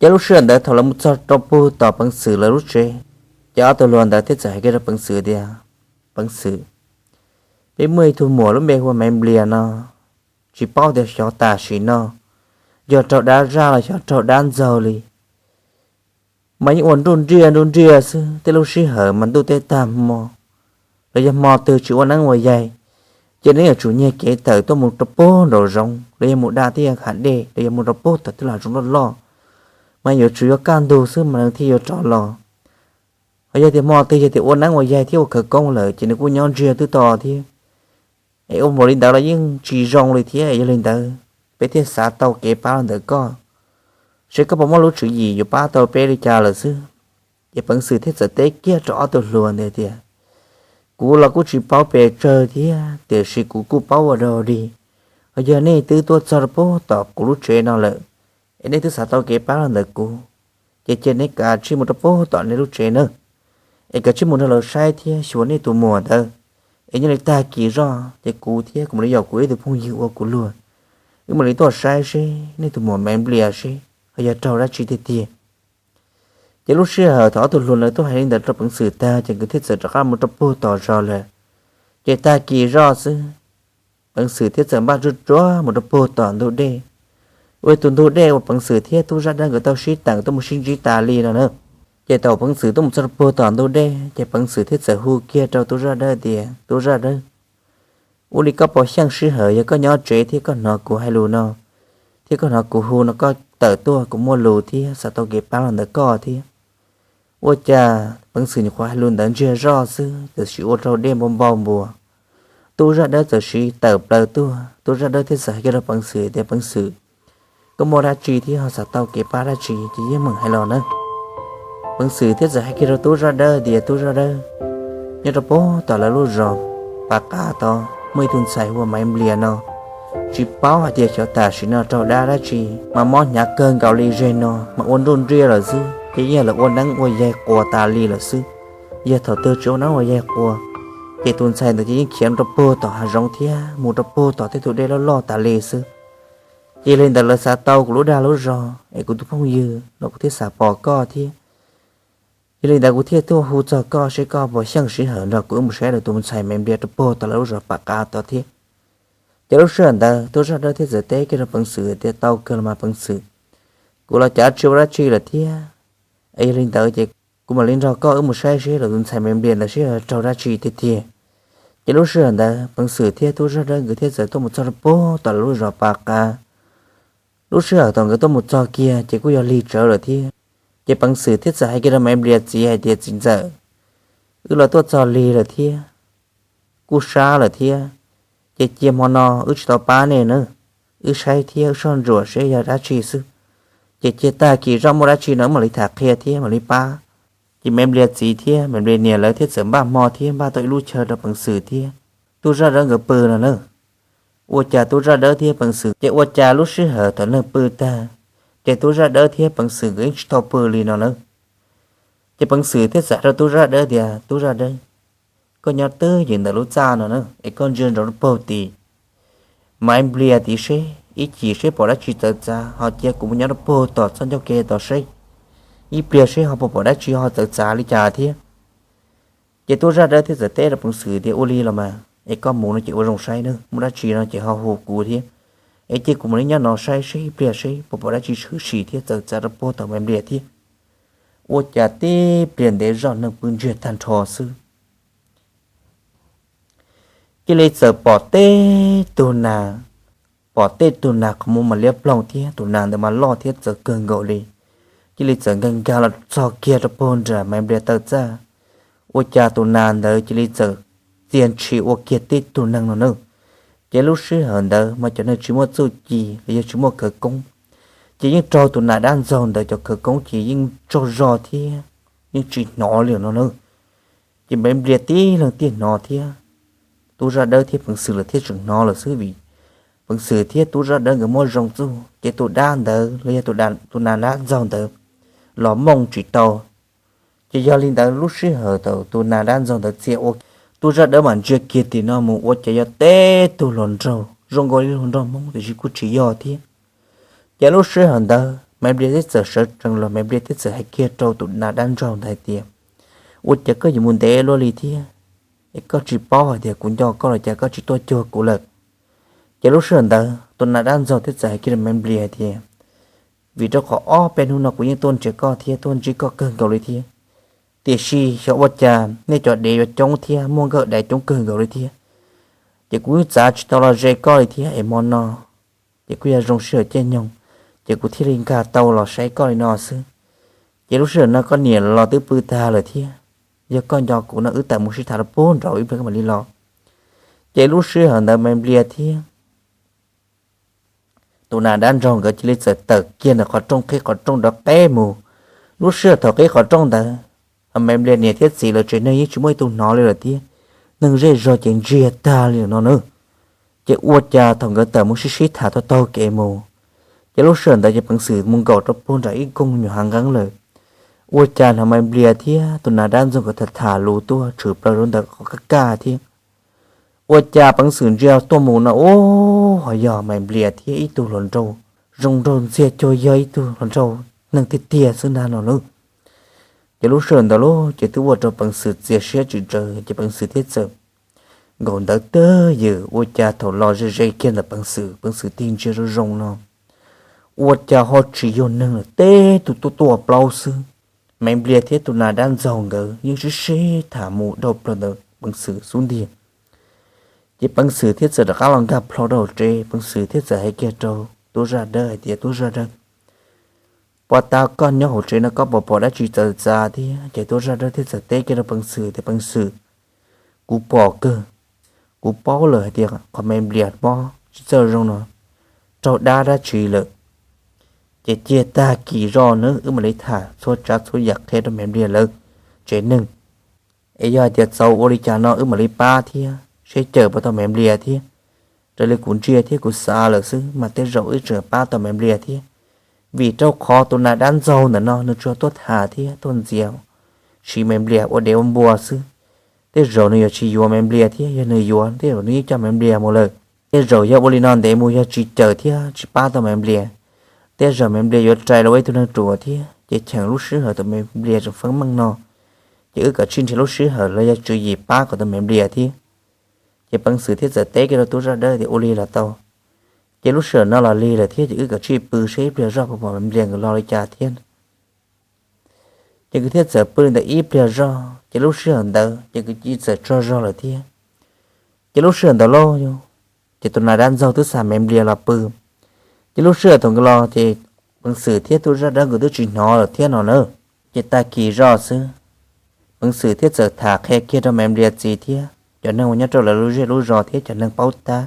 Ces lub sij hawm ntawd thaum lawv mus txog rau puag tom Peev Xwm lawv lub tsev, ces ob tug hluas ntawd thiaj txawm hais kiag rau Peev Xwm tias, Peev Xwm, peb muaj ib tug muam lub npe hu ua Maiv Nplias no, tsis paub tias xyov tam sim no yog raug dab zaj los xyov raug dab ntxaug li. Mas yeej ua nruj nriaj nruj nriaj xwb, tej lub sij hawm mas ntuj teb tag hmo, los yog hmo twg tsis ua neeb ua yaig, ces neb yuav tsum nyiag kev tawm tuaj mus rau puag nraum zoov, los yog mus da tej hav dej, los yog mus rau puag tom tej lub hav zoov loj loj, mas yuav tsum yuav kaj ntug xwb mas nws thiaj yuav rov los. Ho yog tias hmo twg yog tias ua neeb ua yaig thiab ua khawv koob lawm ces nws kuj nyob ntsiag twb to thiab. Es ua npaum li ntawd los yeej tsis zoo li thiab. Yog li ntawd peb thiaj xav tau kev pab los ntawm koj, seb koj puas muaj lub tswv yim yuav pab tau peb li cas lawm xwb. Ces Peev Xwm thiaj txawm teb kiag rau ob tug hluas ntawd tias, kuv los kuj tsis paub pes tsawg thiab, tiam sis kuv kuj paub ua dog dig. Ho yog nej twb tuaj txog rau puag tom kuv lub tsev no lawm, es nej twb xav tau kev pab los ntawm kuv, ces cia nej kav tsij mus rau puag tom nej lub tsev nawb, es kav tsij mus nrog lawv saib thiab xyuas nej tus muam ntawd. Es nyob li tag kis zoj ces kuv thiab kuv mam li yaum kuv ib tug phooj ywg ua kuv luag, wb mam li tuaj saib seb nej tus muam Maiv Nplias seb ho yog raug dab tsi tiag tiag. Ces lub sij hawm thaum ob tug hluas lawv tuaj hais li ntawd rau Peev Xwm tag ces nkawd thiaj txawm rov qab mus rau puag tom zos lawm. Ces tag kis zoj xwb, Peev Xwm thiaj txawm npaj tsuag tsuag mus rau puag tom ntug dej. Ua tus ntug dej uas Peev Xwm thiab Tub Zaj Dawb nkawd tau sib teem tuaj mus sib ntsib tas li no na. Ces thaum Peev Xwm tuaj mus txog rau puag tom ntug dej ces Peev Xwm thiaj txawm hu kiag rau Tub Zaj Dawb tias, Tub Zaj Dawb, ua li koj puas xyeej sij hawm, yog koj nyob tsev thiab koj hnov kuv hais lus no, thiab koj hnov kuv hu no koj tawm tuaj, kuv muaj lus thiab xav tau kev pab los ntawm koj thiab. Ua cas Peev Xwm nyuam qhuav hais lus ntawd ntsiag zoj xwb, txawm sim ua rau dej npau npau npua. Tub Zaj Dawb txawm sim tawm plaws tuaj, Tub Zaj Dawb thiaj txawm hais kiag rau Peev Xwm tias, Peev Xwm, koj muaj dab tsi thiab ho xav tau kev pab dab tsi ces yeej meem hais los nawb. Peev Xwm thiaj txawm hais kiag rau Tub Zaj Dawb tias, Tub Zaj Dawb, nyob rau puag tom lawv lub zos Pas Qav tod muaj ib tug ntxhais hu ua Maiv Nplias no, tsis paub hais tias xyov tam sim no raug dab dab tsi, mas mob hnyav kawg nkaus li, zeg no mas ua nruj nriaj lawm xwb, ces yeej yog lawv ua neeb ua yaig quas tas li lawm xwb. Yog thaum twg tsis ua neeb ua yaig quas, ces tus ntxhais ntawd ces yeej khiav rau puag tom hav zoov thiab mus rau puag tom tej tus dej loj loj tas li xwb. Ces yog li ntawd lawv xav tau kuv lub dag lub zog es kuv tus phooj ywg los kuv thiaj xav pom koj thiab. Yog li ntawd kuv thiaj tuaj hu txog koj seb koj puas xyeej sij hawm nrog kuv wb mus saib lawv tus ntxhais Maiv Nplias rau puag tom lawv lub zos Pas Qav tod thiab. Ces lub sij hawm ntawd Tub Zaj Dawb thiaj txawm teb kiag rau Peev Xwm tias, Tau kawg los mas Peev Xwm, kuv los cav tsis ua dab tsi lawm thiab. Es yog li ntawd ces kuv mam li nrog koj wb mus saib seb lawv tus ntxhais Maiv Nplias ntawd seb raug dab tsi tiag tiag. Ces lub sij hawm ntawd Peev Xwm thiab Tub Zaj Dawb nkawd thiaj txawm tuaj mus txog rau puag tom lawv lub zos Pas Qav. Lub sij hawm thaum nkawd tuaj mus txog kiag ces kuj yog lig tsawv lawm thiab. Ces Peev Xwm thiaj txawm hais kiag rau Maiv Nplias txiv hais tias, Txiv ntxawm, wb los tuaj txog lig lawm thiab, kuj sab lawm thiab, ces cia hmo no wb tsis tau pab nej na, wb saib thiab wb soj ntsuam seb yog dab tsi xwb, ces cia tag kis zoj muaj dab tsi no wb mam li tham qhia thiab mam li pab. Ces Maiv Nplias txiv thiab Maiv Nplias niam lawv thiaj txawm npaj hmo thiab npaj tau ib lub chaw rau Peev Xwm thiab Tub Zaj Dawb nkawd pw no na. Ua cas Tub Zaj Dawb thiab Peev Xwm ces ua cas lub sij hawm thaum neeg pw tag, ces Tub Zaj Dawb thiab Peev Xwm nkawd yeej tsis tau pw li no na. Ces Peev Xwm thiaj txawm hais rau Tub Zaj Dawb tias, Tub Zaj Dawb, koj nyob twj ywm ntawm lub txaj no na, es koj ntsia ntsoov rau puag tid, Maiv Nplias tid seb ib chim seb pom dab tsi txawv txav, ho cia kuv mus nyob rau puag tom txoj ncauj ke tod seb ib pliag seb ho puas pom dab tsi ho txawv txav li cas thiab. Ces Tub Zaj Dawb thiaj txawm teb rau Peev Xwm tias, Ua li los mas, es koj mus no ces ua zoo saib na, muaj dab tsi no ces ho hu kuv thiab, es cia kuv mus li nyob no saib seb ib pliag seb puas pom dab tsi tshwm sim thiab txawv txav rau puag tom Maiv Nplias thiab. Ua cas tib pliag ntev zoj neeg pw ntsiag tag nrho xwb, cia li txawm pom teb tug nas, pom teb tug nas qhov muag mas liab ploog thiab tus nas ntawd mas loj thiab txawv kawg nkaus li, cia li txawm nkag nkag los txog kiag rau puag nram Maiv Nplias taw txaj. Ua cas tus nas ntawd cia li txawm txia ntshis ua kiag tib tug neeg no na. Ces lub sij hawm ntawd mas cov neeg tsis muaj txuj ci los yog tsis muaj khawv koob, ces yeej raug tus nas dab ntxaug ntawd cov khawv koob ces yeej tsaug zog thiab yeej tsis hnov li no na. Ces Maiv Nplias tib leeg thiaj hnov thiab, Tub Zaj Dawb thiab Peev Xwm lawv thiaj tseem hnov lawm xwb, vim Peev Xwm thiab Tub Zaj Dawb nkawd muab zoo txuj ces tus dab ntawd los yog tus nas dab ntxaug ntawd los mooj tsis tau. Ces yog li ntawd lub sij hawm thaum tus nas dab ntxaug ntawd txia ua, Tub Zaj Dawb mam ntsia kiag tim no mus ua cas yog teb tug hluas nraug zoo nkaus li hluas nraug Hmoob tiam sis kuj tsis yog thiab. Ces lub sij hawm ntawd Maiv Nplias thiaj txawm sawv tsees los Maiv Nplias thiaj txawm hais kiag rau tus nas dab ntxaug ntawd hais tias, Ua cas koj yuav mus ntev luaj li thiab, es koj tsis paub hais tias kuv nco koj los cas koj tsis tuaj cuag kuv lawm? Ces lub sij hawm ntawd tus nas dab ntxaug thiaj txawm hais kiag rau Maiv Nplias tias, vim rau qhov ob peb hnub no kuv yeej tuaj nrhiav koj thiab tuaj ntsib koj kawg nkaus li thiab, tiam sis xyov ua cas nej cov dev yuav coob thiab muaj nkawj dai coob kawg nkaus li thiab, ces kuv yeej txav tsis tau los ze koj li thiab es hmo no ces kuj yog zoo sij hawm caij nyoog, ces kuv thiaj li nkag tau los saib koj li no xwb. Ces lub sij hawm no koj niam los twb pw tag lawm thiab, yog koj nco kuv no wb tawm mus sib tham rau puag nraud ib pliag mam li los. Ces lub sij hawm ntawd Maiv Nplias thiab tus nas dab ntxaug nkawd cia li txawm tawm kiag ntawm qhov rooj, qhib qhov rooj rov qab mus. Lub sij hawm thaum qhib qhov rooj ntawd, Maiv Nplias niam thiab txiv lawv tsev neeg yeej tsis muaj ib tug hnov li lawm thiab, neeg zej zog ces ntsiag tag li lawm no na. Ces ua cas thaum nkawd tawm mus sib sib tham taug taug kev mus, ces lub sij hawm ntawd ces peev xwm mus nkaum rau puag nram ib koog nyuam hav nqeeb lawm. Ua cas hnov Maiv Nplias thiab tus nas dab ntxaug nkawd tham tham lus tuaj tshwm plaws rau ntawm qhov kaj kaj thiab. Ua cas peev xwm ntsia tuaj mus no ub, ho yog Maiv Nplias thiab ib tug hluas nraug zoo nraug ntxiag cuag yog ib tug hluas nraug neeg tiag tiag xwb ntag no lauj. Ces lub sij hawm ntawd lauj ces twb ua rau peev xwm txias siab tsis tsawg, ces peev xwm thiaj txawm nkaum ntawd twb ywm. Ua cas thaum los ze ze kiag ntawm peev xwm, peev xwm tig ntsia zoo zoo no, ua cas ho tsis yog neeg lawm, teb tus tuaj tuaj plaub xwb. Maiv Nplias thiab tus nas dab ntxaug nkawd yeej sib sib tham mus dhau plaws ntawm peev xwm xub ntiag. Ces peev xwm thiaj txawm rov qab los nkag plho rau hauv tsev, peev xwm thiaj txawm hais kiag rau tub zaj dawb hais tias, tub zaj dawb, puas tas koj nyob hauv tsev no koj puas pom dab tsi txawv txav thiab? Ces tub zaj dawb thiaj txawm teb kiag rau peev xwm tias, peev xwm, kuv pom kawg, kuv paub lawm hais tias qhov Maiv Nplias mob tsis txawj zoo no raug dab dab tsi lawm. Ces cia tag kis zoj nawb wb mam li tham txhua tsav txhua yam qhia rau Maiv Nplias lawv tsev neeg. Es yog hais tias txaus ua li cas no wb mam li pab thiab seb cawm puas tau Maiv Nplias thiab. Raws li kuv ntsia thiab kuv xav lawm xwb mas tej zaum wb tseem pab tau Maiv Nplias thiab, vim rau qhov tus nas dab ntxaug ntawm no nws tsuas tuaj tham thiab tuaj ntxias siv Maiv Nplias ua dev ua npua xwb. Tej zaum nws yuav tsis yuav Maiv Nplias thiab, yog nws yuav tej zaum nws yeej coj Maiv Nplias mus lawm. Tej zaum yog ua li no ntev mus yog tsis cawm thiab tsis pab tau Maiv Nplias, tej zaum Maiv Nplias yuav rais los ua ib tug neeg ruam thiab ces cheem lub sij hawm thaum Maiv Nplias tseem feeb meej no, ces wb kav tsij nrhiav lub sij hawm los yog tswv yim pab kom tau Maiv Nplias thiab. Ces peev xwm thiaj txawm teb kiag rau tub zaj dawb tias, ua li los tau, ces lub sij hawm no los lig lawm thiab ces wb kav tsij pw seb ib pliag zoj puas pom Maiv Nplias nkawd los li cas thiab. Ces nkawd thiaj txawm pw li ntawd ib pliag zoj, ces lub sij hawm ntawd ces nkawd cia li txawm tsaug zog lawm thiab. Ces lub sij hawm ntawd lauj, ces tus nas dab ntxaug twb xa Maiv Nplias los pw. Ces lub sij hawm thaum nkawd los ces peev xwm thiab tub zaj dawb nkawd twb tsis hnov lawm thiab no na. Ces tag kis zoj xwb, peev xwm thiaj txawm tham qhia kiag rau Maiv Nplias txiv thiab cov neeg uas nyob rau lawv lub zej lub zos thiab cov neeg paub tab.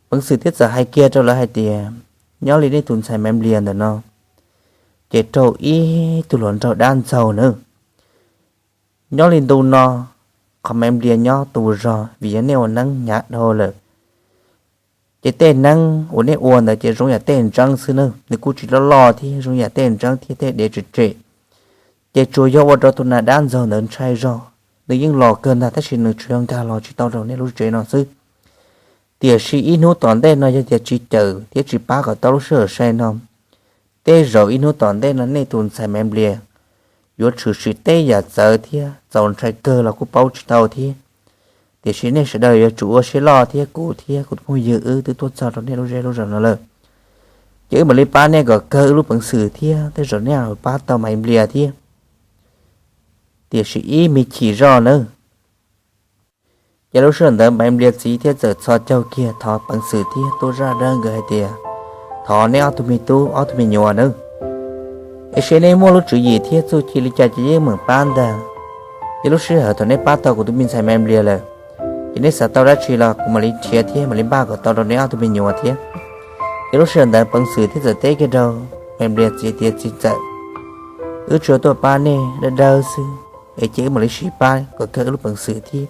Peev xwm thiaj txawm hais kiag rau lawv hais tias, nyob li nej tus ntxhais Maiv Nplias ntawm no ces raug ib tug hluas nraug dab ntxaug na. Nyob li ntu no, qhov Maiv Nplias nyob tus zog vim yog nej ua neeb hnyav dhau lawm, ces tej neeb uas nej ua ntawd ces zoo yam tej ntseeb xwb na, nws kuj tsis loj loj thiab zoo yam tej ntseeb thiab tej dev tsem tsem. Ces tsuas yog ua rau tus nas dab ntxaug ntawd ntshai zog, nws yeej los kawg ntag tab sis nws tsuas yog nkag los tsis tau rau nej lub tsev no xwb. Tiam sis ib hnub tom ntej no yog tias tsis cawm thiab tsis pab kom tau lub sij hawm sai no, tej zaum ib hnub tom ntej no nej tus ntxhais Maiv Nplias yuav tshwm sim tej yam txawv thiab txaus ntshai kawg los kuj paub tsis tau thiab. Tiam sis nej sawv daws yuav tsum ua siab loj thiab kuv thiab kuv tus phooj ywg wb twb tuaj txog rau nej lub zej lub zos no lawm, ces wb mam li pab nej kom kawg wb lub peev xwm thiab tej zaum nej pab tau Maiv Nplias thiab. Tiam sis ib me chim zoj nawb, ces lub sij hawm ntawd Maiv Nplias txiv thiaj txawm txhos caug kiag thov peev xwm thiab tub zaj dawb nkawd hais tias, thov nej ob tug me tub ob tug me nyuam nawb, es seb nej muaj lub tswv yim thiab txuj ci li cas ces yeej meem pab ntag. Ces lub sij hawm thaum nej pab tau kuv tus me ntxhais Maiv Nplias lawm, ces nej xav tau dab tsi los kuv mam li nrhiav thiab mam li npaj kom tau rau nej ob tug me nyuam thiab. Ces lub sij hawm ntawd peev xwm thiaj txawm teb kiag rau Maiv Nplias txiv tias, txiv ntxawm, wb tsuas tuaj pab nej dawb dawb xwb, es ces wb mam li sim pab kom kawg wb lub peev xwm thiab,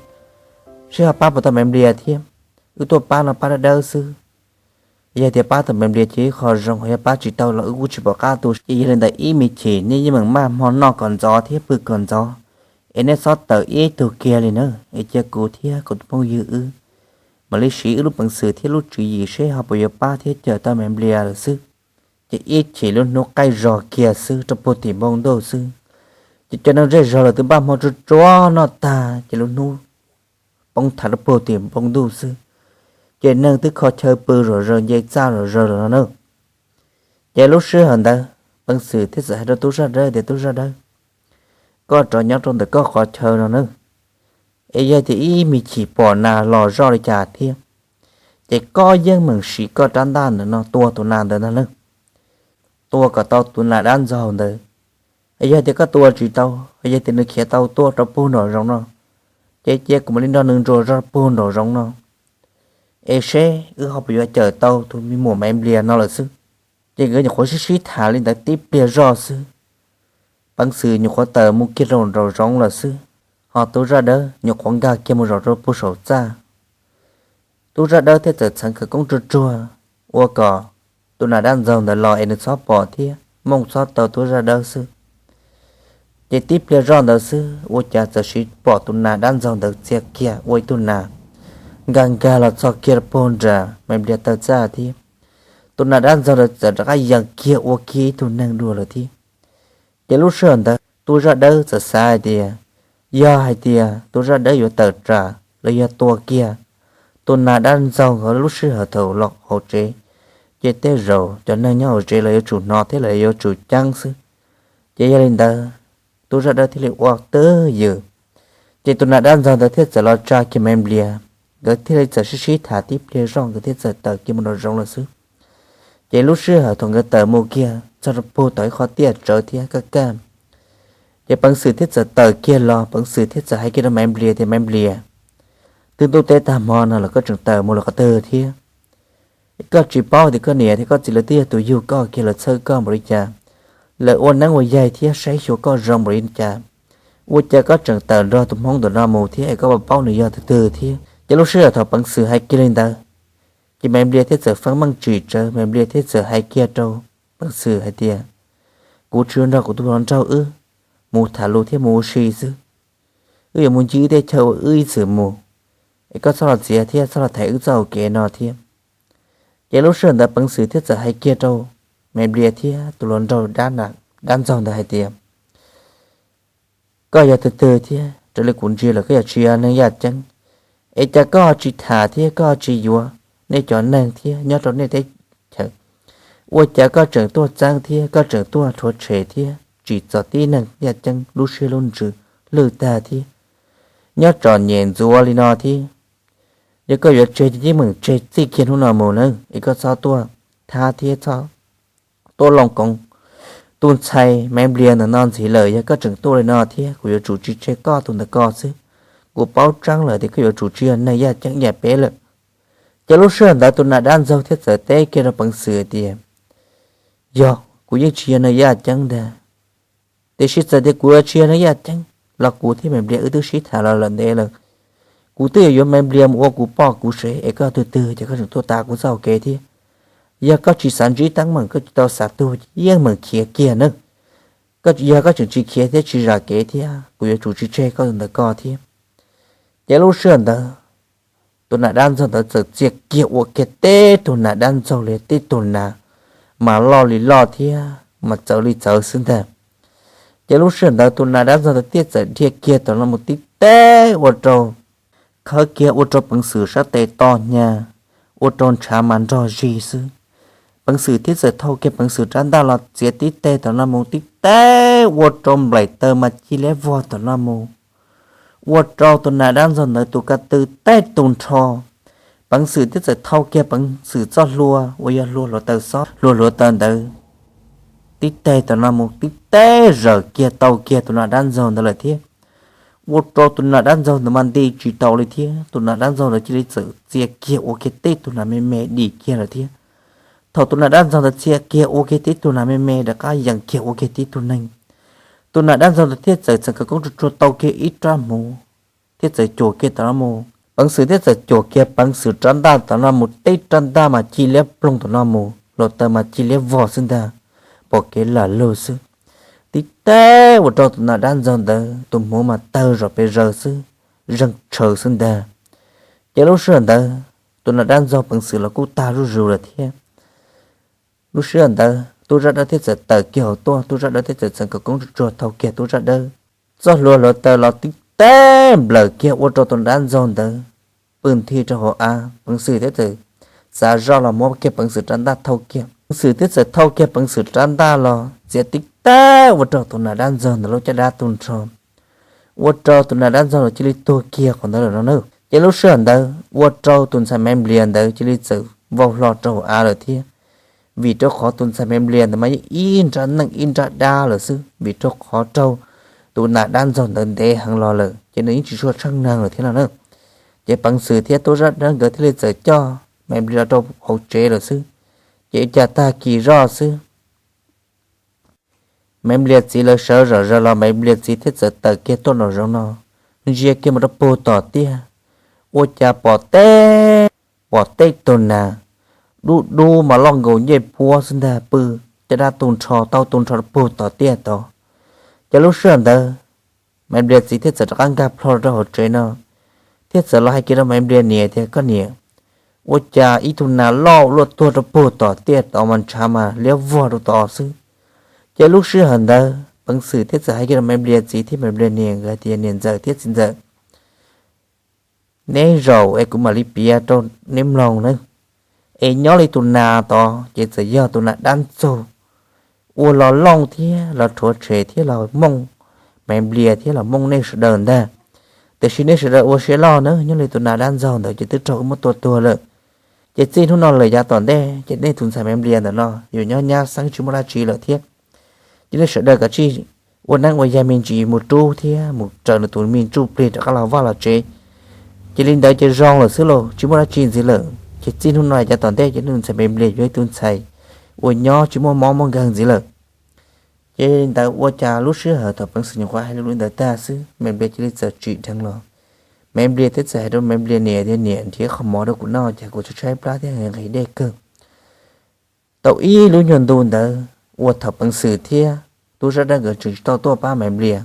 seb ho pab puas tau Maiv Nplias thiab. Wb tuaj pab no pab dawb dawb xwb, yog tias pab tau Maiv Nplias ces ib qho zoo, yog pab tsis tau los wb kuj tsis pom qab tu. Ces yog li ntawd ib me chim nej yeej meem maj hmo noj kom ntxov thiab pw kom ntxov, es nej txhob tawm ib tug kiag li na, es cia kuv thiab kuv tus phooj ywg wb mam li siv wb lub peev xwm thiab lub tswv yim seb ho puas yuav pab thiab cawm tau Maiv Nplias lawm xwb. Ces ib chim lub hnub qaij zog kiag xwb rau puag tim npoo ntuj xwb, ces cov neeg zej zog lawv twb npaj hmo tsuag tsuag noj tag ces lub hnub poob thav rau puag tim npoo ntuj xwb. ces neeg twb kho chaw pw zom zaws nce txaj zom zaws lawm no na. Ces lub sij hawm ntawd Peev Xwm thiaj txawm hais rau tub zaj dawb tias, Tub zaj dawb, koj rov nyob rau ntawm koj qhov chaw no na, es yog tias ib me chim pom nas los zoj li cas thiab, ces koj yeej meem siv koj rab ntaj ntawm no tua tus nas ntawd ntag na, tua kom tau tus nas dab ntxaug ntawd. Yog tias koj tua tsis tau, yog tias nws khiav tau tuaj rau puag nraum zoov no, ces cia kuv mam li nrog nws ntsuas zog puag nraum zoov no, es seb wb ho puas yuav cawm tau tus me muam Maiv Nplias no lawm xwb. Ces nkawd nyuam qhuav sib sib tham li ntawd tib pliag zoj xwb, Peev Xwm nyuam qhuav tawm mus kiag rau nraum zoov lawm xwb, ho tub zaj dawb nyuam qhuav nkag kiag mus zaum rau puag saum txaj. Tub zaj dawb thiaj txawm txheev khawv koob tsuag tsuag ua kom tus nas dab ntxaug ntawd los es nws txhob pom thiab mooj txhob tau tub zaj dawb xwb. Ces tib pliag zoj ntawd xwb ua cas txawm sis pom tus nas dab ntxaug ntawd txia kiag ua ib tug nas nkag nkag los txog kiag rau puag nram Maiv Nplias taw txaj thiab. Tus nas dab ntxaug ntawd txawm rov qab yees kiag ua kiag ib tug neeg dua lawm thiab. Ces lub sij hawm ntawd tub zaj dawb txawm xav hais tias, yog hais tias tub zaj dawb yuav tawm tsam los yog tua kiag tus nas dab ntxaug ntawd lub sij hawm thaum los hauv tsev, ces tej zaum cov neeg nyob hauv tsev los yuav tsum hnov thiab los yuav tsum ceeb xwb. Ces yog li ntawd, tub zaj dawb thiaj li ua twj ywm. Ces tus nas dab ntxaug ntawd thiaj txawm los tsa kiag Maiv Nplias, nkawd thiaj li txawm sib sib tham tib pliag zoj nkawd thiaj txawm tawm kiag mus nraum zoov lawm xwb. Ces lub sij hawm thaum nkawd tawm mus kiag txog rau puag tom ib qho tiaj tsawv thiab kaj kaj, ces Peev Xwm thiaj txawm tawm kiag los, Peev Xwm thiaj txawm hais kiag rau Maiv Nplias tias, Maiv Nplias, twb ntuj teb tag hmo no los koj tseem tawm mus lawm qhov twg thiab? Koj tsis paub tias koj niam thiab koj txiv lawv twb yog tus yug koj kiag los txhawb koj npaum li cas, lawv ua neeb ua yaig thiab saib xyuas koj zoo npaum li cas, ua cas koj tseem tawm nrog tus Hmoob ntawm no mus thiab es koj puas paub nws yog tus twg thiab? Ces lub sij hawm thaum Peev Xwm hais kiag li ntawd, ces Maiv Nplias thiaj txawm feeb meej tsim tsawv, Maiv Nplias thiaj txawm hais kiag rau Peev Xwm hais tias, kuv tsis yuav nrog kuv tus hluas nraug wb mus tham lus thiab mus ua si xwb. Wb yuav mus ncig wb tej chaw uas wb ib txwm mus, es koj txhob los txiav thiab txhob los thaiv wb txoj hauv kev no thiab. Ces lub sij hawm ntawd Peev Xwm thiaj txawm hais kiag rau Maiv Nplias thiab tus hluas nraug dab ntxaug ntawd hais tias, koj yog tus twg thiab? Raws li kuv ntsia lawm koj yog tsis yog neeg yaj ceeb, es cas koj tsis tham thiab koj tsis yuav nej cov neeg thiab nyob rau nej teb chaws? Ua cas koj tseem tuaj txeeb thiab koj tseem tuaj rhuav tshem thiab tsim txom tib neeg yaj ceeb lub siab lub ntsws lwj tag thiab nyob tsom nyem ntxuav li no thiab? Yog koj yuav tseg ces yeej meem tseg txij kiag hnub no mus na, es koj txhob tuaj thab thiab txhob tuaj looj koov tus ntxhais Maiv Nplias ntawm no ntxiv lawm. Yog koj tseem tuaj li no thiab kuv yuav tsum tsis tseg koj tus ntawm ko xwb. Kuv paub tseeb lawm tias koj yuav tsum tsis yog neeg yaj ceeb ib yam peb lawm. Ces lub sij hawm ntawd tus nas dab ntxaug thiaj txawm teb kiag rau Peev Xwm tias, yog kuv yeej tsis yog neeg yaj ceeb ntag, tiam sis txawm tias kuv tsis yog neeg yaj ceeb los kuv thiab Maiv Nplias wb twb sib tham los lawm ntev lawm. Kuv twb yuav yuav Maiv Nplias mus ua kuv poj kuv sev, es koj tus twg ces koj tseem tuaj tav kuv txoj hauv kev thiab? Yog koj tsis xav ntsib teeb meem, koj tsis tau xav tuag, yeej meem khiav kiag na. Koj yog koj tseem tsis khiav thiab tsis zam kev thiab kuv yuav tsum tsis tseg koj tus ntawm ko thiab. Ces lub sij hawm ntawd tus nas dab ntxaug ntawd txawm txia kiag ua kiag tib tug nas dab ntxaug li tib tug nas mas loj li loj thiab mas txawv li txawv xwb ntag. Ces lub sij hawm ntawd tus nas dab ntxaug ntawd thiaj txawm dhia kiag tom no mus tib teg ua rau, khawb kiag ua rau Peev Xwm sab tes to hnyav, ua rau ntshav mas nrog zig xwb. Peev Xwm thiaj txawm thau kiag Peev Xwm rab ntaj los txiav tib teg tom no mus tib teg ua rau nplaim taw mas ci liab vog tom no mus, ua rau tus nas dab ntxaug ntawd tus ko tw tib tug nrho. Peev Xwm thiaj txawm thau kiag Peev Xwm txoj hlua uas yog hlua hluav taws xob, hlua hluav taws ntawd tib teg tom no mus tib teg zawm kiag tau kiag tus nas dab ntxaug ntawd lawm thiab. Ua rau tus nas dab ntxaug ntawd mas nti tsis tau li thiab, tus nas dab ntxaug ntawd cia li txawm txia kiag ua kiag tib tug nas me me dim kiag lawm thiab. Thaum tus nas dab ntxaug ntawd txia kiag ua kiag tib tug nas me me rov qab yees kiag ua kiag tib tug neeg, tus nas dab ntxaug ntawd thiaj txawm txheem khawv koob tsuag tsuag tau kiag ib rab hmuv thiab txawm cuam kiag tom no mus. Peev Xwm thiaj txawm cuam kiag Peev Xwm rab ntaj tom no mus tib rab ntaj mas ci liab ploog tom no mus, hluav taws mas ci liab vog xwb ntag, pom kev lam lug xwb. Tib teg ua rau tus nas dab ntxaug ntawd tus hmuv mas tawg zom pes zaws xwb, zeeg tshaws xwb ntag. Ces lub sij hawm ntawd tus nas dab ntxaug Peev Xwm los kuj tag zuj zus lawm thiab. Lub sij hawm ntawd tub zaj dawb thiaj txawm tawm kiag hauv tuaj, tub zaj dawb thiaj txawm txheem khawv koob tsuag tsuag thau kiag tub zaj dawb txoj hlua hluav taws los tib teg nplawm kiag ua rau tus nas dab ntxaug ntawd pw nthi rau hauv av. Peev xwm thiab txawm xav zoj los muab kiag Peev xwm rab ntaj thauj kiag. Peev xwm thiab txawm thauj kiag Peev xwm rab ntaj los txiav tib tag ua rau tus nas dab ntxaug ntawd lub caj dab tu nrho, ua rau tus nas dab ntxaug los cia li tuag kiag qhov ntawd lawm no na. Ces lub sij hawm ntawd ua rau tus ntxhais Maiv Nplias ntawd cia li txawm vau hlo rau hauv av lawm thiab. Vim rau qhov tus ntxhais Maiv Nplias ntawd mas yeej ib nrab neeg ib nrab dab lawm xwb, vim rau qhov raug tus nas dab ntxaug ntawd ntev heev los lawm ces nws yeej tsis tshua tsheej neeg lawm thiab no na. Ces Peev xwm thiab tub zaj dawb nkawd thiaj li txawm coj Maiv Nplias los rau hauv tsev lawm xwb. Ces ib cas tag kis zoj xwb, Maiv Nplias txiv lawv sawv zom zaws los Maiv Nplias txiv thiaj txawm tawm kiag tuaj nraum zoov no, ntsia kiag mus rau puag tom tiaj, ua cas pom tej, pom tej tug nas dub dub mas loj nkaus ncej puab xwb ntag, pw caj dab tu nrho tau tu nrho rau puag tom tiaj tod. Ces lub sij hawm ntawd Maiv Nplias txiv thiaj txawm rov qab nkag plho rau hauv tsev no, thiaj txawm los hais kiag rau Maiv Nplias niam tias, Koj niam, ua cas ib tug nas loj luaj tuag rau puag tom tiaj tod mas ntshav mas liab vog rau tod xwb. Ces lub sij hawm ntawd Peev xwm thiaj txawm hais kiag rau Maiv Nplias txiv thiab Maiv Nplias niam nkawd tias, Niam ntxawm thiab txiv ntxawm, neb zaum es kuv mam li piav rau neb mloog na. Es nyob li tus nas tod ces txawm yog tus nas dab ntxaug ua los looj thiab los rhuav tshem thiab los mooj Maiv Nplias thiab los mooj nej sawv daws ntag. Tiam sis nej sawv daws ua siab loj na, nyob li tus nas dab ntxaug ntawd ces twb raug wb muab tua tuag lawm. Ces txij hnub no lawm yav tom ntej ces nej tus ntxhais Maiv Nplias ntawm no yuav nyob nyab xeeb tsis muaj dab tsi lawm thiab. Ces nej sawv daws kav tsij ua neeb ua yaig me ntsis mus rub thiab mus raws nws tus me ntsuj plig rov qab los vaj los tsev. Ces li ntawd ces zoo lawm xwb los tsis muaj dab tsi ntxiv lawm. Ces txij hnub no yav tom ntej ces nej tus ntxhais Maiv Nplias yuav ib tus ntxhais uas nyob tsis muaj mob muaj nkeeg ntxiv lawm. Ces li ntawd ua cas lub sij hawm thaum Peev xwm nyuam qhuav hais lus li ntawd tag xwb Maiv Nplias cia li txawm tsim dheev los. Maiv Nplias thiaj txawm hais rau Maiv Nplias niam tias, Niam, nrhiav qhov mov rau kuv noj, cas kuv tshaib tshaib plab thiab nqhis nqhis dej kawg. Tau ib lub nyuag ntu ntawd uas thaum Peev xwm thiab tub zaj dawb nkawd tseem tsis tau tuaj pab Maiv Nplias,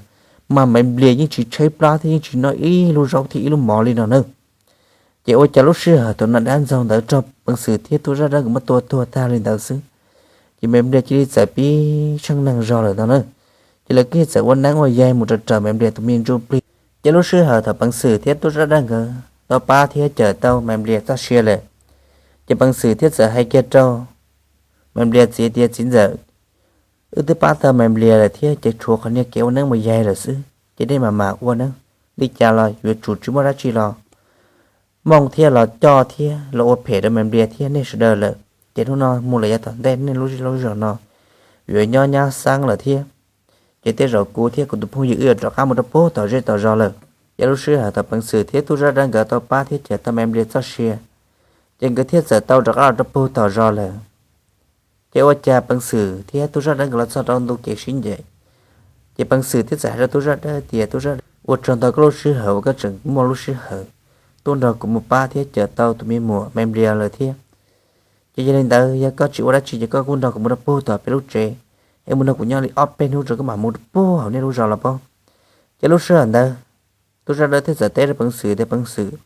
mas Maiv Nplias yeej tsis tshaib plab thiab yeej tsis noj ib lub zaub thiab ib lub mov li no na. Ces ua cas lub sij hawm thaum nas dab ntxaug ntawd raug Peev xwm thiab tub zaj dawb nkawd muab tua tuag tag li ntawd xwb, ces Maiv Nplias cia li txawm pib tsheej neeg zog lawm no na. Ces lawv kuj txawm ua neeb ua yaig mus raws raws Maiv Nplias tus me ntsuj plig. Ces lub sij hawm thaum Peev xwm thiab tub zaj dawb nkawd tau pab thiab cawm tau Maiv Nplias txoj sia lawm, ces Peev xwm thiaj txawm hais kiag rau Maiv Nplias txiv tias, Txiv ntxawm, wb twb pab tau Maiv Nplias lawm thiab ces tshuav qhov niag kev ua neeb ua yaig lawm xwb, ces nej mam mam ua neeb, li cas los yuav tsum tsis muaj dab tsi los mooj thiab los coj thiab los ua phem rau Maiv Nplias thiab nej sawv daws lawm. Ces hnub no mus lawm yav tom ntej nej lub zej lub zos no yuav nyob nyab xeeb lawm thiab. Ces tej zaum kuv thiab kuv tus phooj ywg wb yuav rov qab mus rau puag tom zej tom zos lawm. Ces lub sij hawm thaum Peev xwm thiab tub zaj dawb nkawd tau pab thiab cawm tau Maiv Nplias txoj sia, ces nkawd thiaj txawm tau rov qab los rau puag tom zos lawm. Ces ua cas Peev xwm thiab tub zaj dawb nkawd los txog rau ntu kev sib ncaim, ces Peev xwm thiaj txawm hais rau tub zaj dawb tias, Tub zaj dawb, ua tsaug ntau koj lub sij hawm uas koj tseem muaj lub sij hawm tuaj nrog kuv mus pab thiab cawm tau tus me muam Maiv Nplias lawm thiab. Ces yog li ntawd yog koj tsis ua dab tsi ces koj kuj nrog kuv mus rau puag tom peb lub tsev, es mus nrog kuv nyob li ob peb hnub tso koj mam mus rau puag hauv nej lub zos los pob. Ces lub sij hawm ntawd tub zaj dawb thiaj txawm teb rau Peev xwm tias, Peev xwm,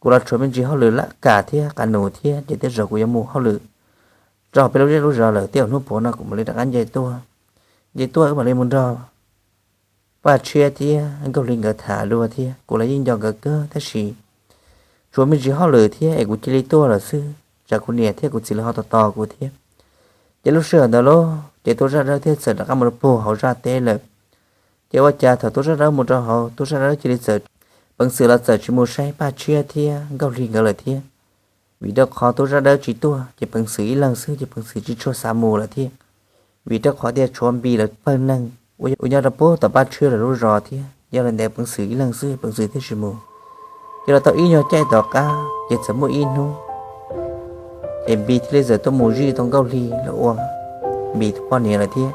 kuv los tshuav me ntsis hauj lwm laj kam thiab qas num thiab ces tej zaum kuv yuav mus hauj lwm rau peb lub zej lub zos lawm, tej zaum hnub puav no kuv mam li rov qab nce tuaj. Nce tuaj wb mam li mus nrog Paj Tshiab thiab Nkauj Hli nkawd tham dua thiab, kuv los yeej nco nkawd kawg tab sis tshuav me ntsis hauj lwm thiab es kuv cia li tuaj lawm xwb, tsam kuv niam thiab kuv txiv lawv ho tos tos kuv thiab. Ces lub sij hawm ntawd lauj ces tub zaj dawb thiaj txawm rov qab mus rau puag hauv zaj teb lawm. Ces ua cas thaum tub zaj dawb mus rau hauv, tub zaj dawb cia li txawm, Peev xwm los txawm tsis mus saib Paj Tshiab thiab Nkauj Hli nkawd lawm thiab. Vim rau qhov tub zaj dawb tsis tuaj ces Peev xwm ib leeg xwb ces Peev xwm tsis tshua xav mus lawm thiab. Vim rau qhov tias tshuav Npis lawv pawg neeg uas nyob rau puag tom Paj Tshiab lawv lub zos thiab, yog li ntawd Peev xwm ib leeg xwb Peev xwm thiaj tsis mus. Ces los tau ib nyuag caij tom qab ces txawm muaj ib hnub ces Npis thiaj li txawm tuaj mus zij tau Nkauj Hli los ua Npis tus poj niam lawm thiab.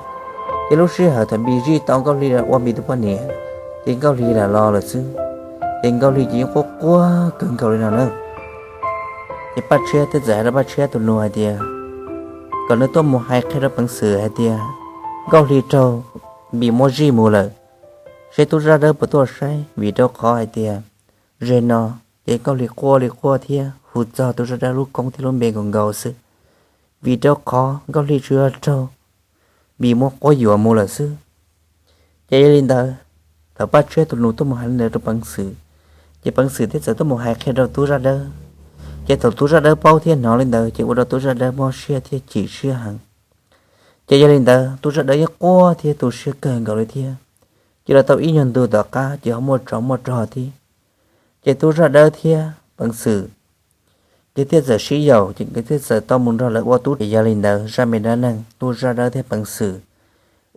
Ces lub sij hawm thaum Npis zij tau Nkauj Hli los ua Npis tus poj niam, ces Nkauj Hli lam los lawm xwb. Ces Nkauj Hli ces yeej quaj quaj kawg nkaus li no na. Ces Paj Tshiab thiaj txawm hais rau Paj Tshiab tus nus hais tias kom nws tuaj mus hais qhia rau Peev xwm hais tias Nkauj Hli raug Npis muab zij mus lawm, seb tub zaj dawb puas tuaj saib, vim rau qhov hais tias ze no ces Nkauj Hli quaj li quaj thiab hu txog tub zaj dawb lub koob thiab lub npe nkaus nkaus xwb, vim rau qhov Nkauj Hli tsuas yog raug Npis muab quab yuam mus lawm xwb. Ces yog li ntawd, thaum Paj Tshiab tus nus tuaj mus hais li ntawd rau Peev xwm, Ces peev xwm thiaj txawm tuaj mus hais qhia rau tub zaj dawb. Ces thaum tub zaj dawb paub thiab hnov li ntawd ces ua rau tub zaj dawb mob siab thiab chim siab heev. Ces yog li ntawd tub zaj dawb yeej quaj thiab tu siab kawg nkaus li thiab. Ces los tau ib nyuag ntu tom qab ces ho muaj tsov muaj rog thiab. Ces tub zaj dawb thiab peev xwm ces thiaj txawm sib yaum, ces nkawd thiaj txawm tau mus nrog lawv ua tub. Ces yog li ntawd zaj me dab neeg tub zaj dawb thiab peev xwm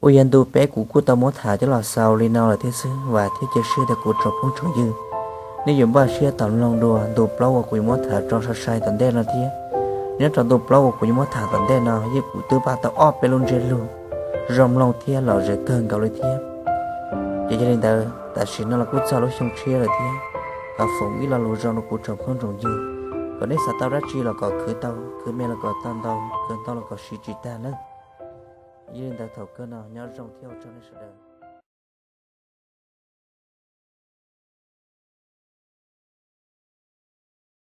uas yog ntu peb kuv kuj tau muab tham coj los xaus li no lawm thiab xwb. Vam thiab cia siab tias kuv tsoom phooj tsoom ywg nej yuav npaj siab tau mloog dua ntu plaub uas kuv yuav muab tham tso sai sai tom ntej no thiab. Nyob rau ntu plaub uas kuv yuav muab tham tom ntej no yeej kuv twb pab tau ob peb lub ntsiab lus zoo mloog thiab lom zem kawg nkaus li thiab. Ces yog li ntawd tam sim no los kuj txog lub xyoo tshiab lawm thiab. Thov foom ib lo lus zoo rau kuv tsoom phooj tsoom ywg, kom nej xav tau dab tsi los kom khwv tau, khwv me los kom tau ntau, khwv ntau los kom siv tsis tag nawb. Yog li ntawd thaum kawg no nyob zoo thiab ua tsaug nej sawv daws.